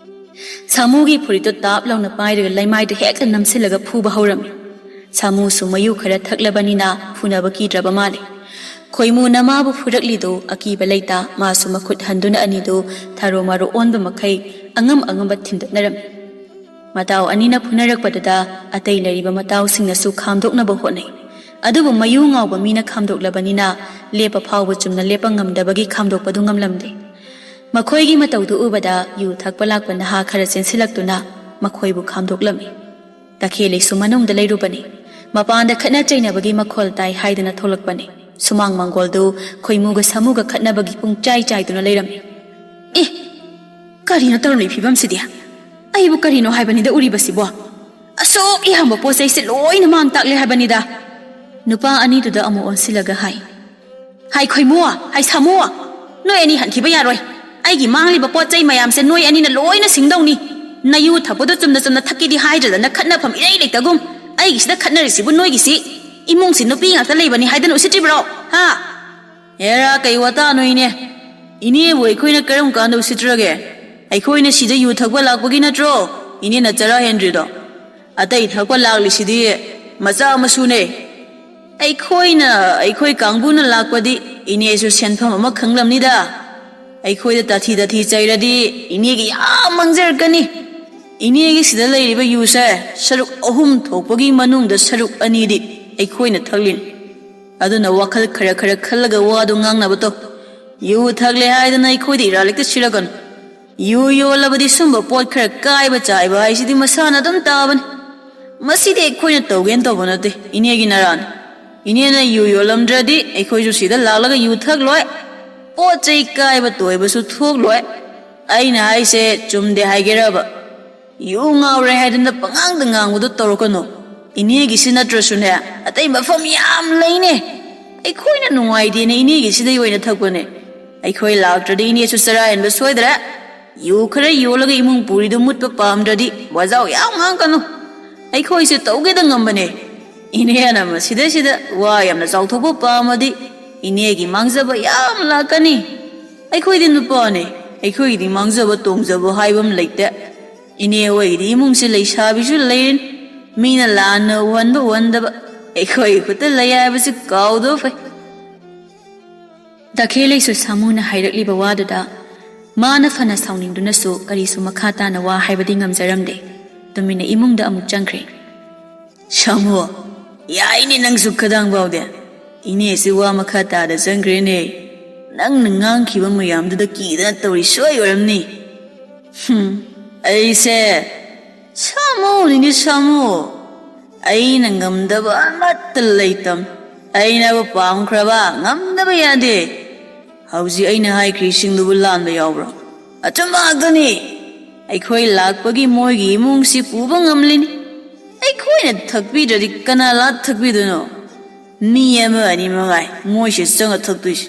ꯁꯥꯃꯨꯒꯤ ꯐꯨꯔꯤꯠꯇꯨ ꯇꯥꯞ ꯂꯥꯎꯅ ꯄꯥꯏꯔꯒ ꯂꯩꯃꯥꯏꯗꯨ ꯍꯦꯛꯇ ꯅꯝꯁꯤꯜꯂꯒ ꯐꯨꯕ ꯍꯧꯔꯝꯃꯤ꯫ ꯁꯥꯃꯨꯁꯨ ꯃꯌꯨ ꯈꯔ ꯊꯛꯂꯕꯅꯤꯅ ꯐꯨꯅꯕ ꯀꯤꯗ꯭ꯔꯕ ꯃꯥꯜꯂꯦ꯫ ꯈꯣꯏꯃꯨꯅ ꯃꯥꯕꯨ ꯐꯨꯔꯛꯂꯤꯗꯨ ꯑꯀꯤꯕ ꯂꯩꯇ ꯃꯥꯁꯨ ꯃꯈꯨꯠ ꯍꯟꯗꯨꯅ ꯑꯅꯤꯗꯨ ꯊꯥꯔꯣ ꯃꯥꯔꯣ ꯑꯣꯟꯕ ꯃꯈꯩ ꯑꯉꯝ ꯑꯉꯝꯕ ꯊꯤꯟꯗꯠꯅꯔꯝꯃꯤ꯫ ꯃꯇꯥꯎ ꯑꯅꯤꯅ ꯐꯨꯅꯔꯛꯄꯗꯨꯗ ꯑꯇꯩ ꯂꯩꯔꯤꯕ ꯃꯇꯥꯎꯁꯤꯡꯅꯁꯨ ꯈꯥꯝꯗꯣꯛꯅꯕ ꯍꯣꯠꯅꯩ꯫ ꯑꯗꯨꯕꯨ ꯃꯌꯨ ꯉꯥꯎꯕ ꯃꯤꯅ ꯈꯥꯝꯗꯣꯛꯂꯕꯅꯤꯅ ꯂꯦꯞꯄ ꯐꯥꯎꯕ ꯆꯨꯝꯅ ꯂꯦꯞꯄ ꯉꯝꯗꯕꯒꯤ ꯈꯥꯝꯗꯣꯛꯄꯗꯨ ꯉꯝꯂꯝꯗꯦ꯫ ꯃꯈꯣꯏꯒꯤ ꯃꯇꯧꯗꯨ ꯎꯕꯗ ꯌꯨ ꯊꯛꯄ ꯂꯥꯛꯄ ꯅꯍꯥ ꯈꯔ ꯆꯦꯟꯁꯤꯜꯂꯛꯇꯨꯅ ꯃꯈꯣꯏꯕꯨ ꯈꯥꯝꯗꯣꯛꯂꯝꯃꯤ꯫ ꯇꯈꯦꯜꯂꯩꯁꯨ ꯃꯅꯨꯡꯗ ꯂꯩꯔꯨꯕꯅꯤ꯫ ꯃꯄꯥꯟꯗ ꯈꯠꯅ ꯆꯩꯅꯕꯒꯤ ꯃꯈꯣꯜ ꯇꯥꯏ ꯍꯥꯏꯗꯨꯅ ꯊꯣꯛꯂꯛꯄꯅꯤ꯫ ꯁꯨꯃꯥꯡ ꯃꯪꯒꯣꯜꯗꯨ ꯈꯣꯏꯃꯨꯒ ꯁꯥꯃꯨꯒ ꯈꯠꯅꯕꯒꯤ ꯄꯨꯡ ꯆꯥꯏ ꯆꯥꯏꯗꯨꯅ ꯂꯩꯔꯝꯃꯤ꯫ "ꯑꯦ, ꯀꯔꯤꯅꯣ ꯇꯧꯔꯝꯃꯤ ꯐꯤꯕꯝꯁꯤꯗꯤ? ꯑꯩꯕꯨ ꯀꯔꯤꯅꯣ ꯍꯥꯏꯕꯅꯤꯗ ꯎꯔꯤꯕꯁꯤꯕꯣ? ꯑꯁꯨꯛ ꯌꯥꯝꯕ ꯄꯣꯠ ꯆꯩꯁꯦ ꯂꯣꯏꯅ ꯃꯥꯡ ꯇꯥꯛꯂꯦ ꯍꯥꯏꯕꯅꯤꯗ!" ꯅꯨꯄꯥ ꯑꯅꯤꯗꯨꯗ ꯑꯃꯨꯛ ꯑꯣꯟꯁꯤꯜꯂꯒ ꯍꯥꯏ, "ꯍꯥꯏ ꯈꯣꯏꯃꯨ, ꯍꯥꯏ ꯁꯥꯃꯨ, ꯅꯣꯏ ꯑꯅꯤ ꯍꯟꯈꯤꯕ ꯌꯥꯔꯣꯏ꯫ ꯑꯩꯒꯤ ꯃꯥꯡꯂꯤꯕ ꯄꯣꯠ ꯆꯩ ꯃꯌꯥꯝꯁꯦ ꯅꯣꯏ ꯑꯅꯤꯅ ꯂꯣꯏꯅ ꯁꯤꯡꯗꯧꯅꯤ꯫ ꯅꯌꯨ ꯊꯛꯄꯗꯣ ꯆꯨꯝꯅ ꯆꯨꯝꯅ ꯊꯛꯀꯦꯗꯤ ꯍꯥꯏꯗ꯭ꯔꯗꯅ ꯈꯠꯅꯐꯝ ꯏꯔꯩ ꯂꯩꯇꯒꯨꯝ꯫ ꯑꯩꯒꯤꯁꯤꯗ ꯈꯠꯅꯔꯤꯁꯤꯕꯨ ꯅꯣꯏꯒꯤꯁꯤ ꯏꯃꯨꯡꯁꯤ ꯅꯨꯄꯤ ꯉꯥꯛꯇ ꯂꯩꯕꯅꯤ ꯍꯥꯏꯗꯅ ꯎꯁꯤꯠꯇ꯭ꯔꯤꯕ꯭ꯔꯣ? ꯍꯥ?" "ꯍꯦꯔꯥ, ꯀꯩ ꯋꯥꯇꯥꯅꯣ ꯏꯅꯦ? ꯏꯅꯦꯕꯨ ꯑꯩꯈꯣꯏꯅ ꯀꯔꯝ ꯀꯥꯟꯗ ꯎꯁꯤꯠꯇ꯭ꯔꯒꯦ? ꯑꯩꯈꯣꯏꯅ ꯁꯤꯗ ꯌꯨ ꯊꯛꯄ ꯂꯥꯛꯄꯒꯤ ꯅꯠꯇ꯭ꯔꯣ ꯏꯅꯦꯅ ꯆꯔꯥ ꯍꯦꯟꯗ꯭ꯔꯤꯗꯣ? ꯑꯇꯩ ꯊꯛꯄ ꯂꯥꯛꯂꯤꯁꯤꯗꯤ ꯃꯆꯥ ꯃꯁꯨꯅꯦ꯫ ꯑꯩꯈꯣꯏꯅ ꯑꯩꯈꯣꯏ ꯀꯥꯡꯕꯨꯅ ꯂꯥꯛꯄꯗꯤ ꯏꯅꯦꯁꯨ ꯁꯦꯟꯐꯝ ꯑꯃ ꯈꯪꯂꯝꯅꯤꯗ꯫ ꯑꯩꯈꯣꯏꯗ ꯇꯥꯊꯤ ꯇꯥꯊꯤ ꯆꯩꯔꯗꯤ ꯏꯅꯦꯒꯤ ꯌꯥꯝ ꯃꯥꯡꯖꯔꯛꯀꯅꯤ꯫ ꯏꯅꯦꯒꯤ ꯁꯤꯗ ꯂꯩꯔꯤꯕ ꯌꯨꯁꯦ ꯁꯔꯨꯛ ꯑꯍꯨꯝ ꯊꯣꯛꯄꯒꯤ ꯃꯅꯨꯡꯗ ꯁꯔꯨꯛ ꯑꯅꯤꯗꯤ ꯑꯩꯈꯣꯏꯅ ꯊꯛꯂꯤꯅꯤ꯫ ꯑꯗꯨꯅ ꯋꯥꯈꯜ ꯈꯔ ꯈꯔ ꯈꯜꯂꯒ ꯋꯥꯗꯨ ꯉꯥꯡꯅꯕ ꯇꯧ꯫ ꯌꯨ ꯊꯛꯂꯦ ꯍꯥꯏꯗꯅ ꯑꯩꯈꯣꯏꯗ ꯏꯔꯥꯜ ꯍꯦꯛꯇ ꯁꯤꯔꯛꯀꯅꯨ꯫ ꯌꯨ ꯌꯣꯜꯂꯕꯗꯤ ꯁꯨꯝꯕ ꯄꯣꯠ ꯈꯔ ꯀꯥꯏꯕ ꯆꯥꯏꯕ ꯍꯥꯏꯁꯤꯗꯤ ꯃꯁꯥꯅ ꯑꯗꯨꯝ ꯇꯥꯕꯅꯤ꯫ ꯃꯁꯤꯗꯤ ꯑꯩꯈꯣꯏꯅ ꯇꯧꯒꯦꯅ ꯇꯧꯕ ꯅꯠꯇꯦ, ꯏꯅꯦꯒꯤ ꯅꯔꯥꯅꯤ꯫ ꯏꯅꯦꯅ ꯌꯨ ꯌꯣꯜꯂꯝꯗ꯭ꯔꯗꯤ ꯑꯩꯈꯣꯏꯁꯨ ꯁꯤꯗ ꯂꯥꯛꯂꯒ ꯌꯨ ꯊꯛꯂꯣꯏ, ꯄꯣꯠ ꯆꯩ ꯀꯥꯏꯕ ꯇꯣꯏꯕꯁꯨ ꯊꯣꯛꯂꯣꯏ꯫ ꯑꯩꯅ ꯍꯥꯏꯁꯦ ꯆꯨꯝꯗꯦ ꯍꯥꯏꯒꯦꯔꯕ?" "ꯌꯨ ꯉꯥꯎꯔꯦ ꯍꯥꯏꯗꯅ ꯄꯉꯥꯡꯗ ꯉꯥꯡꯕꯗꯣ ꯇꯧꯔꯛꯀꯅꯨ꯫ ꯏꯅꯦꯒꯤꯁꯤ ꯅꯠꯇ꯭ꯔꯁꯨꯅꯦ, ꯑꯇꯩ ꯃꯐꯝ ꯌꯥꯝ ꯂꯩꯅꯦ꯫ ꯑꯩꯈꯣꯏꯅ ꯅꯨꯡꯉꯥꯏꯇꯦꯅ ꯏꯅꯦꯒꯤꯁꯤꯗꯩ ꯑꯣꯏꯅ ꯊꯛꯄꯅꯦ꯫ ꯑꯩꯈꯣꯏ ꯂꯥꯛꯇ꯭ꯔꯗꯤ ꯏꯅꯦꯁꯨ ꯆꯔꯥ ꯍꯦꯟꯕ ꯁꯣꯏꯗ꯭ꯔꯦ꯫ ꯌꯨ ꯈꯔ ꯌꯣꯜꯂꯒ ꯏꯃꯨꯡ ꯄꯨꯔꯤꯗꯨ ꯃꯨꯠꯄ ꯄꯥꯝꯗ꯭ꯔꯗꯤ ꯋꯥꯖꯥꯎ ꯌꯥꯝ ꯉꯥꯡꯒꯅꯨ꯫ ꯑꯩꯈꯣꯏꯁꯦ ꯇꯧꯒꯦꯗ ꯉꯝꯕꯅꯦ꯫ ꯏꯅꯦꯅ ꯃꯁꯤꯗꯩꯁꯤꯗ ꯋꯥ ꯌꯥꯝꯅ ꯆꯥꯎꯊꯣꯛꯄ ꯄꯥꯝꯃꯗꯤ ꯏꯅꯦꯒꯤ ꯃꯥꯡꯖꯕ ꯌꯥꯝ ꯂꯥꯛꯀꯅꯤ꯫ ꯑꯩꯈꯣꯏꯗꯤ ꯅꯨꯄꯥꯅꯦ, ꯑꯩꯈꯣꯏꯒꯤꯗꯤ ꯃꯥꯡꯖꯕ ꯇꯣꯡꯖꯕ ꯍꯥꯏꯕ ꯑꯃ ꯂꯩꯇꯦ꯫ ꯏꯅꯦ ꯍꯣꯏꯒꯤꯗꯤ ꯏꯃꯨꯡꯁꯦ ꯂꯩꯁꯥꯕꯤꯁꯨ ꯂꯩꯔꯦ꯫ ꯃꯤꯅ ꯂꯥꯟꯅ ꯎꯍꯟꯕ ꯎꯍꯟꯗꯕ ꯑꯩꯈꯣꯏꯒꯤ ꯈꯨꯠꯇ ꯂꯩ ꯍꯥꯏꯕꯁꯤ ꯀꯥꯎꯗꯕ ꯐꯩ"꯫ ꯗꯈꯦꯂꯩꯁꯨ ꯁꯥꯃꯨꯅ ꯍꯥꯏꯔꯛꯂꯤꯕ ꯋꯥꯗꯨꯗ ꯃꯥꯅ ꯐꯅ ꯁꯥꯎꯅꯤꯡꯗꯨꯅꯁꯨ ꯀꯔꯤꯁꯨ ꯃꯈꯥ ꯇꯥꯅ ꯋꯥ ꯍꯥꯏꯕꯗꯤ ꯉꯝꯖꯔꯝꯗꯦ꯫ ꯇꯨꯃꯤꯟꯅ ꯏꯃꯨꯡꯗ ꯑꯃꯨꯛ ꯆꯪꯈ꯭ꯔꯦ꯫ "ꯁꯥꯃꯨ, ꯌꯥꯏꯅꯦ ꯅꯪꯁꯨ ꯈꯗꯥꯡ ꯐꯥꯎꯗꯦ꯫ ꯏꯅꯦꯁꯤ ꯋꯥ ꯃꯈꯥ ꯇꯥꯗ ꯆꯪꯈ꯭ꯔꯦꯅꯦ꯫ ꯅꯪꯅ ꯉꯥꯡꯈꯤꯕ ꯃꯌꯥꯝꯗꯨꯗ ꯀꯤꯗꯅ ꯇꯧꯔꯤ ꯁꯣꯏ ꯑꯣꯏꯔꯝꯅꯤ"꯫ "ꯍꯨꯝ, ꯑꯩꯁꯦ ꯁꯥꯃꯨꯅꯤꯅꯦ ꯁꯥꯃꯨ꯫ ꯑꯩꯅ ꯉꯝꯗꯕ ꯑꯃꯠꯇ ꯂꯩꯇꯝ꯫ ꯑꯩꯅꯕꯨ ꯄꯥꯝꯈ꯭ꯔꯕ ꯉꯝꯗꯕ ꯌꯥꯗꯦ꯫ ꯍꯧꯖꯤꯛ ꯑꯩꯅ ꯍꯥꯏꯈ꯭ꯔꯤꯁꯤꯡꯗꯨꯕꯨ ꯂꯥꯟꯕ ꯌꯥꯎꯕ꯭ꯔꯣ? ꯑꯆꯨꯝꯕ ꯉꯥꯛꯇꯅꯤ꯫ ꯑꯩꯈꯣꯏ ꯂꯥꯛꯄꯒꯤ ꯃꯣꯏꯒꯤ ꯏꯃꯨꯡꯁꯤ ꯄꯨꯕ ꯉꯝꯂꯤꯅꯤ꯫ ꯑꯩꯈꯣꯏꯅ ꯊꯛꯄꯤꯗ꯭ꯔꯗꯤ ꯀꯅꯥ ꯂꯥꯛ ꯊꯛꯄꯤꯗꯣꯏꯅꯣ? ꯃꯤ ꯑꯃ ꯑꯅꯤ ꯃꯉꯥꯏ ꯃꯣꯏꯁꯦ ꯆꯪꯉ ꯊꯛꯇꯣꯏꯁꯦ꯫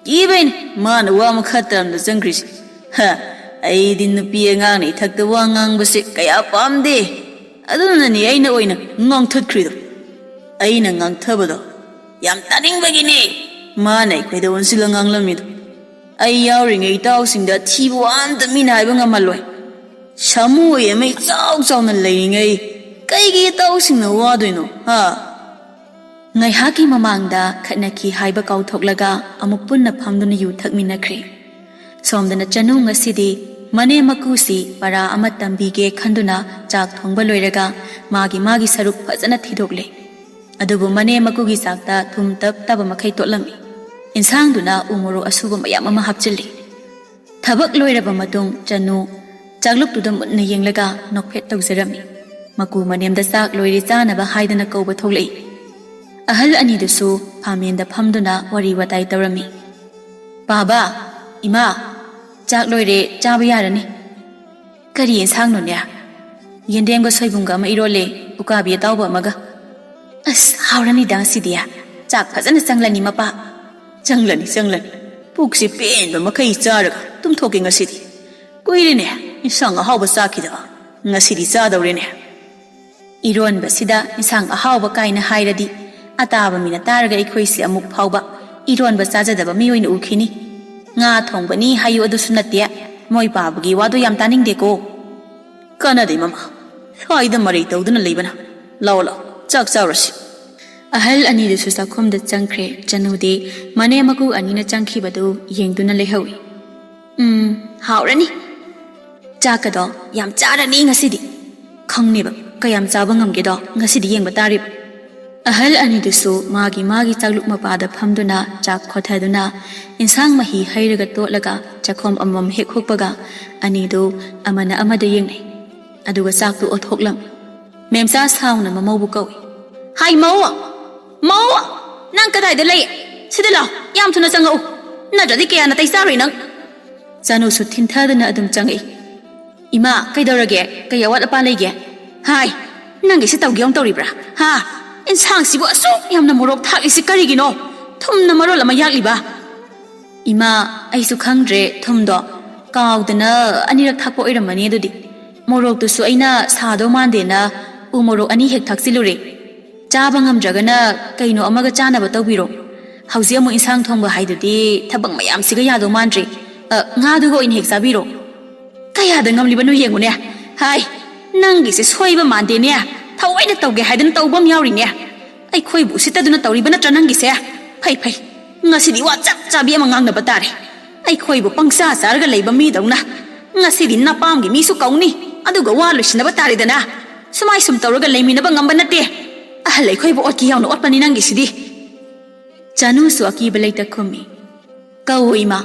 ꯀꯤꯕꯩꯅꯦ ꯃꯥꯅ ꯋꯥ ꯃꯈꯥ ꯇꯥꯔꯝꯗ ꯆꯪꯈ꯭ꯔꯤꯁꯦ꯫ ꯍ, ꯑꯩꯗꯤ ꯅꯨꯄꯤ ꯑꯉꯥꯡꯅ ꯏꯊꯛꯇ ꯋꯥ ꯉꯥꯡꯕꯁꯦ ꯀꯌꯥ ꯄꯥꯝꯗꯦ꯫ ꯑꯗꯨꯅꯅꯦ ꯑꯩꯅ ꯑꯣꯏꯅ ꯉꯥꯡꯊꯠꯈ꯭ꯔꯤꯗꯣ꯫ ꯑꯩꯅ ꯉꯥꯡꯊꯕꯗꯣ ꯌꯥꯝ ꯇꯥꯅꯤꯡꯕꯒꯤꯅꯦ ꯃꯥꯅ ꯑꯩꯈꯣꯏꯗ ꯑꯣꯟꯁꯤꯜꯂ ꯉꯥꯡꯂꯝꯃꯤꯗꯣ꯫ ꯑꯩ ꯌꯥꯎꯔꯤꯉꯩ ꯏꯇꯥꯎꯁꯤꯡꯗ ꯑꯊꯤꯕ ꯋꯥ ꯑꯝꯇ ꯃꯤꯅ ꯍꯥꯏꯕ ꯉꯝꯍꯜꯂꯣꯏ꯫ ꯁꯥꯃꯨ ꯑꯃ ꯏꯆꯥꯎ ꯆꯥꯎꯅ ꯂꯩꯔꯤꯉꯩ ꯀꯩꯒꯤ ꯏꯇꯥꯎꯁꯤꯡꯅ ꯋꯥꯗꯣꯏꯅꯣ, ꯍꯥ? ꯉꯥꯏꯍꯥꯛꯀꯤ ꯃꯃꯥꯡꯗ ꯈꯠꯅꯈꯤ ꯍꯥꯏꯕ ꯀꯥꯎꯊꯣꯛꯂꯒ ꯑꯃꯨꯛ ꯄꯨꯟꯅ ꯐꯝꯗꯨꯅ ꯌꯨ ꯊꯛꯃꯤꯟꯅꯈ꯭ꯔꯦ꯫ ꯁꯣꯝꯗꯅ ꯆꯅꯨ ꯉꯁꯤꯗꯤ ꯃꯅꯦꯝ ꯃꯀꯨꯁꯤ ꯄꯔꯥ ꯑꯃ ꯇꯝꯕꯤꯒꯦ ꯈꯟꯗꯨꯅ ꯆꯥꯛ ꯊꯣꯡꯕ ꯂꯣꯏꯔꯒ ꯃꯥꯒꯤ ꯃꯥꯒꯤ ꯁꯔꯨꯛ ꯐꯖꯅ ꯊꯤꯗꯣꯛꯂꯦ꯫ ꯑꯗꯨꯕꯨ ꯃꯅꯦꯝ ꯃꯀꯨꯒꯤ ꯆꯥꯛꯇ ꯊꯨꯝ ꯇꯞ ꯇꯥꯕ ꯃꯈꯩ ꯇꯣꯠꯂꯝꯃꯤ꯫ ꯏꯟꯁꯥꯡꯗꯨꯅ ꯎ ꯃꯣꯔꯣꯛ ꯑꯁꯨꯕ ꯃꯌꯥꯝ ꯑꯃ ꯍꯥꯞꯆꯤꯜꯂꯤ꯫ ꯊꯕꯛ ꯂꯣꯏꯔꯕ ꯃꯇꯨꯡ ꯆꯅꯨ ꯆꯥꯛꯂꯨꯛꯇꯨꯗ ꯃꯨꯟꯅ ꯌꯦꯡꯂꯒ ꯅꯣꯛꯐꯦꯠ ꯇꯧꯖꯔꯝꯃꯤ꯫ ꯃꯀꯨ ꯃꯅꯦꯝꯗ ꯆꯥꯛ ꯂꯣꯏꯔꯦ ꯆꯥꯅꯕ ꯍꯥꯏꯗꯅ ꯀꯧꯕ ꯊꯣꯛꯂꯛꯏ꯫ ꯑꯍꯜ ꯑꯅꯤꯗꯨꯁꯨ ꯐꯥꯃꯦꯟꯗ ꯐꯝꯗꯨꯅ ꯋꯥꯔꯤ ꯋꯥꯇꯥꯏ ꯇꯧꯔꯝꯃꯤ꯫ "ꯄꯥꯕ, ꯏꯃꯥ, ꯆꯥꯛ ꯂꯣꯏꯔꯦ, ꯆꯥꯕ ꯌꯥꯔꯅꯤ"꯫ "ꯀꯔꯤ ꯌꯦꯟꯁꯥꯡꯅꯣꯅꯦ?" "ꯌꯦꯟꯗꯦꯝꯒ ꯁꯣꯏꯕꯨꯝꯒ ꯑꯃ ꯏꯔꯣꯜꯂꯦ, ꯎꯀꯥꯕꯤ ꯑꯇꯥꯎꯕ ꯑꯃꯒ꯫ ꯑꯁ, ꯍꯥꯎꯔꯅꯤꯗ ꯉꯁꯤꯗꯤ꯫ ꯆꯥꯛ ꯐꯖꯅ ꯆꯪꯂꯅꯤ, ꯃꯄꯥ?" "ꯆꯪꯂꯅꯤ, ꯆꯪꯂꯅꯤ꯫ ꯄꯨꯛꯁꯦ ꯄꯦꯟꯕ ꯃꯈꯩ ꯆꯥꯔꯒ ꯇꯨꯝꯊꯣꯛꯀꯦ ꯉꯁꯤꯗꯤ꯫ ꯀꯨꯏꯔꯦꯅꯦ ꯏꯟꯁꯥꯡ ꯑꯍꯥꯎꯕ ꯆꯥꯈꯤꯗꯕ꯫ ꯉꯁꯤꯗꯤ ꯆꯥꯗꯧꯔꯦꯅꯦ꯫" ꯏꯔꯣꯟꯕꯁꯤꯗ ꯏꯟꯁꯥꯡ ꯑꯍꯥꯎꯕ ꯀꯥꯏꯅ ꯍꯥꯏꯔꯗꯤ ꯑꯇꯥꯕ ꯃꯤꯅ ꯇꯥꯔꯒ ꯑꯩꯈꯣꯏꯁꯦ ꯑꯃꯨꯛ ꯐꯥꯎꯕ ꯏꯔꯣꯟꯕ ꯆꯥꯖꯗꯕ ꯃꯤ ꯑꯣꯏꯅ ꯎꯈꯤꯅꯤ꯫ ꯉꯥ ꯊꯣꯡꯕꯅꯤ ꯍꯥꯏꯌꯨ ꯑꯗꯨꯁꯨ ꯅꯠꯇꯦ, ꯃꯣꯏ ꯄꯥꯕꯒꯤ ꯋꯥꯗꯣ ꯌꯥꯝ ꯇꯥꯅꯤꯡꯗꯦꯀꯣ꯫ "ꯀꯥꯟꯅꯗꯦ ꯃꯃꯥ, ꯁ꯭ꯋꯥꯏꯗ ꯃꯔꯩ ꯇꯧꯗꯨꯅ ꯂꯩꯕꯅ꯫ ꯂꯥꯛꯑꯣ ꯂꯥꯛꯑꯣ, ꯆꯥꯛ ꯆꯥꯔꯨꯔꯁꯤ꯫" ꯑꯍꯜ ꯑꯅꯤꯗꯨꯁꯨ ꯆꯥꯛꯈꯨꯝꯗ ꯆꯪꯈ꯭ꯔꯦ꯫ ꯆꯅꯨꯗꯤ ꯃꯅꯦꯝ ꯃꯀꯨ ꯑꯅꯤꯅ ꯆꯪꯈꯤꯕꯗꯨ ꯌꯦꯡꯗꯨꯅ ꯂꯩꯍꯧꯏ꯫ "ꯎꯝ, ꯍꯥꯎꯔꯅꯤ꯫ ꯆꯥꯛꯀꯗꯣ ꯌꯥꯝ ꯆꯥꯔꯅꯤ ꯉꯁꯤꯗꯤ꯫ ꯈꯪꯅꯦꯕ, ꯀꯌꯥꯝ ꯆꯥꯕ ꯉꯝꯒꯦꯗꯣ ꯉꯁꯤꯗꯤ ꯌꯦꯡꯕ ꯇꯥꯔꯦꯕ꯫" ꯑꯍꯜ ꯑꯅꯤꯗꯨꯁꯨ ꯃꯥꯒꯤ ꯃꯥꯒꯤ ꯆꯥꯛꯂꯨꯛ ꯃꯄꯥꯗ ꯐꯝꯗꯨꯅ ꯆꯥꯛ ꯈꯣꯊꯗꯨꯅ ꯏꯟꯁꯥꯡ ꯃꯍꯤ ꯍꯩꯔꯒ ꯇꯣꯠꯂꯒ ꯆꯥꯛꯈꯣꯝ ꯑꯃꯃꯝ ꯍꯦꯛ ꯍꯨꯛꯄꯒ ꯑꯅꯤꯗꯨ ꯑꯃꯅ ꯑꯃꯗ ꯌꯦꯡꯅꯩ꯫ ꯑꯗꯨꯒ ꯆꯥꯛꯇꯨ ꯑꯣꯠꯊꯣꯛꯂꯝꯃꯤ꯫ ꯃꯦꯝꯆꯥ ꯁꯥꯎꯅ ꯃꯃꯧꯕꯨ ꯀꯧꯏ꯫ "ꯍꯥꯏ ꯃꯧ! ꯃꯧ! ꯅꯪ ꯀꯗꯥꯏꯗ ꯂꯩ? ꯁꯤꯗ ꯂꯥꯛꯑꯣ, ꯌꯥꯝ ꯊꯨꯅ ꯆꯪꯉꯛꯎ꯫ ꯅꯠꯇ꯭ꯔꯗꯤ ꯀꯌꯥ ꯅꯥꯇꯩ ꯆꯥꯔꯣꯏ ꯅꯪ꯫" ꯆꯅꯨꯁꯨ ꯊꯤꯟꯊꯗꯅ ꯑꯗꯨꯝ ꯆꯪꯉꯛꯏ꯫ "ꯏꯃꯥ, ꯀꯩꯗꯧꯔꯒꯦ? ꯀꯩ ꯑꯋꯥꯠ ꯑꯄꯥ ꯂꯩꯒꯦ? ꯍꯥꯏ, ꯅꯪꯒꯤꯁꯤ ꯇꯧꯒꯦ ꯑꯃ ꯇꯧꯔꯤꯕ꯭ꯔꯥ? ꯍꯥ? ꯏꯟꯁꯥꯡꯁꯤꯕꯨ ꯑꯁꯨꯛ ꯌꯥꯝꯅ ꯃꯣꯔꯣꯛ ꯊꯥꯛꯂꯤꯁꯤ ꯀꯔꯤꯒꯤꯅꯣ? ꯊꯨꯝꯅ ꯃꯔꯣꯜ ꯑꯃ ꯌꯥꯛꯂꯤꯕ꯫" "ꯏꯃꯥ, ꯑꯩꯁꯨ ꯈꯪꯗ꯭ꯔꯦ, ꯊꯨꯝꯗꯣ ꯀꯥꯎꯗꯅ ꯑꯅꯤꯔꯛ ꯊꯥꯛꯄ ꯑꯣꯏꯔꯝꯃꯅꯤ꯫ ꯑꯗꯨꯗꯤ ꯃꯣꯔꯣꯛꯇꯨꯁꯨ ꯑꯩꯅ ꯁꯥꯗꯧ ꯃꯥꯟꯗꯦꯅ ꯎ ꯃꯣꯔꯣꯛ ꯑꯅꯤ ꯍꯦꯛ ꯊꯥꯛꯆꯤꯜꯂꯨꯔꯦ꯫ ꯆꯥꯕ ꯉꯝꯗ꯭ꯔꯒꯅ ꯀꯩꯅꯣ ꯑꯃꯒ ꯆꯥꯅꯕ ꯇꯧꯕꯤꯔꯣ꯫ ꯍꯧꯖꯤꯛ ꯑꯃꯨꯛ ꯏꯟꯁꯥꯡ ꯊꯣꯡꯕ ꯍꯥꯏꯗꯨꯗꯤ ꯊꯕꯛ ꯃꯌꯥꯝꯁꯤꯒ ꯌꯥꯗꯧ ꯃꯥꯟꯗ꯭ꯔꯦ꯫ ꯑ, ꯉꯥꯗꯨꯒ ꯑꯣꯏꯅ ꯍꯦꯛ ꯆꯥꯕꯤꯔꯣ꯫" "ꯀꯌꯥꯗ ꯉꯝꯂꯤꯕꯅꯣ ꯌꯦꯡꯉꯨꯅꯦ꯫ ꯍꯥꯏ, ꯅꯪꯒꯤꯁꯦ ꯁꯣꯏꯕ ꯃꯥꯟꯗꯦꯅꯦ꯫ ꯊꯑꯣꯏꯅ ꯇꯧꯒꯦ ꯍꯥꯏꯗꯅ ꯇꯧꯕ ꯑꯃ ꯌꯥꯎꯔꯤꯅꯦ꯫ ꯑꯩꯈꯣꯏꯕꯨ ꯎꯁꯤꯠꯇꯗꯨꯅ ꯇꯧꯔꯤꯕ ꯅꯠꯇ꯭ꯔꯥ ꯅꯪꯒꯤꯁꯦ? ꯐꯩ, ꯐꯩ꯫ ꯉꯁꯤꯗꯤ ꯋꯥ ꯆꯞ ꯆꯥꯕꯤ ꯑꯃ ꯉꯥꯡꯅꯕ ꯇꯥꯔꯦ꯫ ꯑꯩꯈꯣꯏꯕꯨ ꯄꯪꯆꯥ ꯆꯥꯔꯒ ꯂꯩꯕ ꯃꯤꯗꯧꯅ ꯉꯁꯤꯗꯤ ꯅꯄꯥꯝꯒꯤ ꯃꯤꯁꯨ ꯀꯧꯅꯤ, ꯑꯗꯨꯒ ꯋꯥ ꯂꯣꯏꯁꯤꯟꯅꯕ ꯇꯥꯔꯦꯗꯅ꯫ ꯁꯨꯃꯥꯏ ꯁꯨꯝ ꯇꯧꯔꯒ ꯂꯩꯃꯤꯟꯅꯕ ꯉꯝꯕ ꯅꯠꯇꯦ꯫ ꯑꯍꯜ ꯑꯩꯈꯣꯏꯕꯨ ꯑꯣꯠꯀꯦ ꯌꯥꯎꯅ ꯑꯣꯠꯄꯅꯤ ꯅꯪꯒꯤꯁꯤꯗꯤ꯫" ꯆꯅꯨꯁꯨ ꯑꯀꯤꯕ ꯂꯩꯇ ꯈꯨꯝꯃꯤ꯫ "ꯀꯧ ꯏꯃꯥ꯫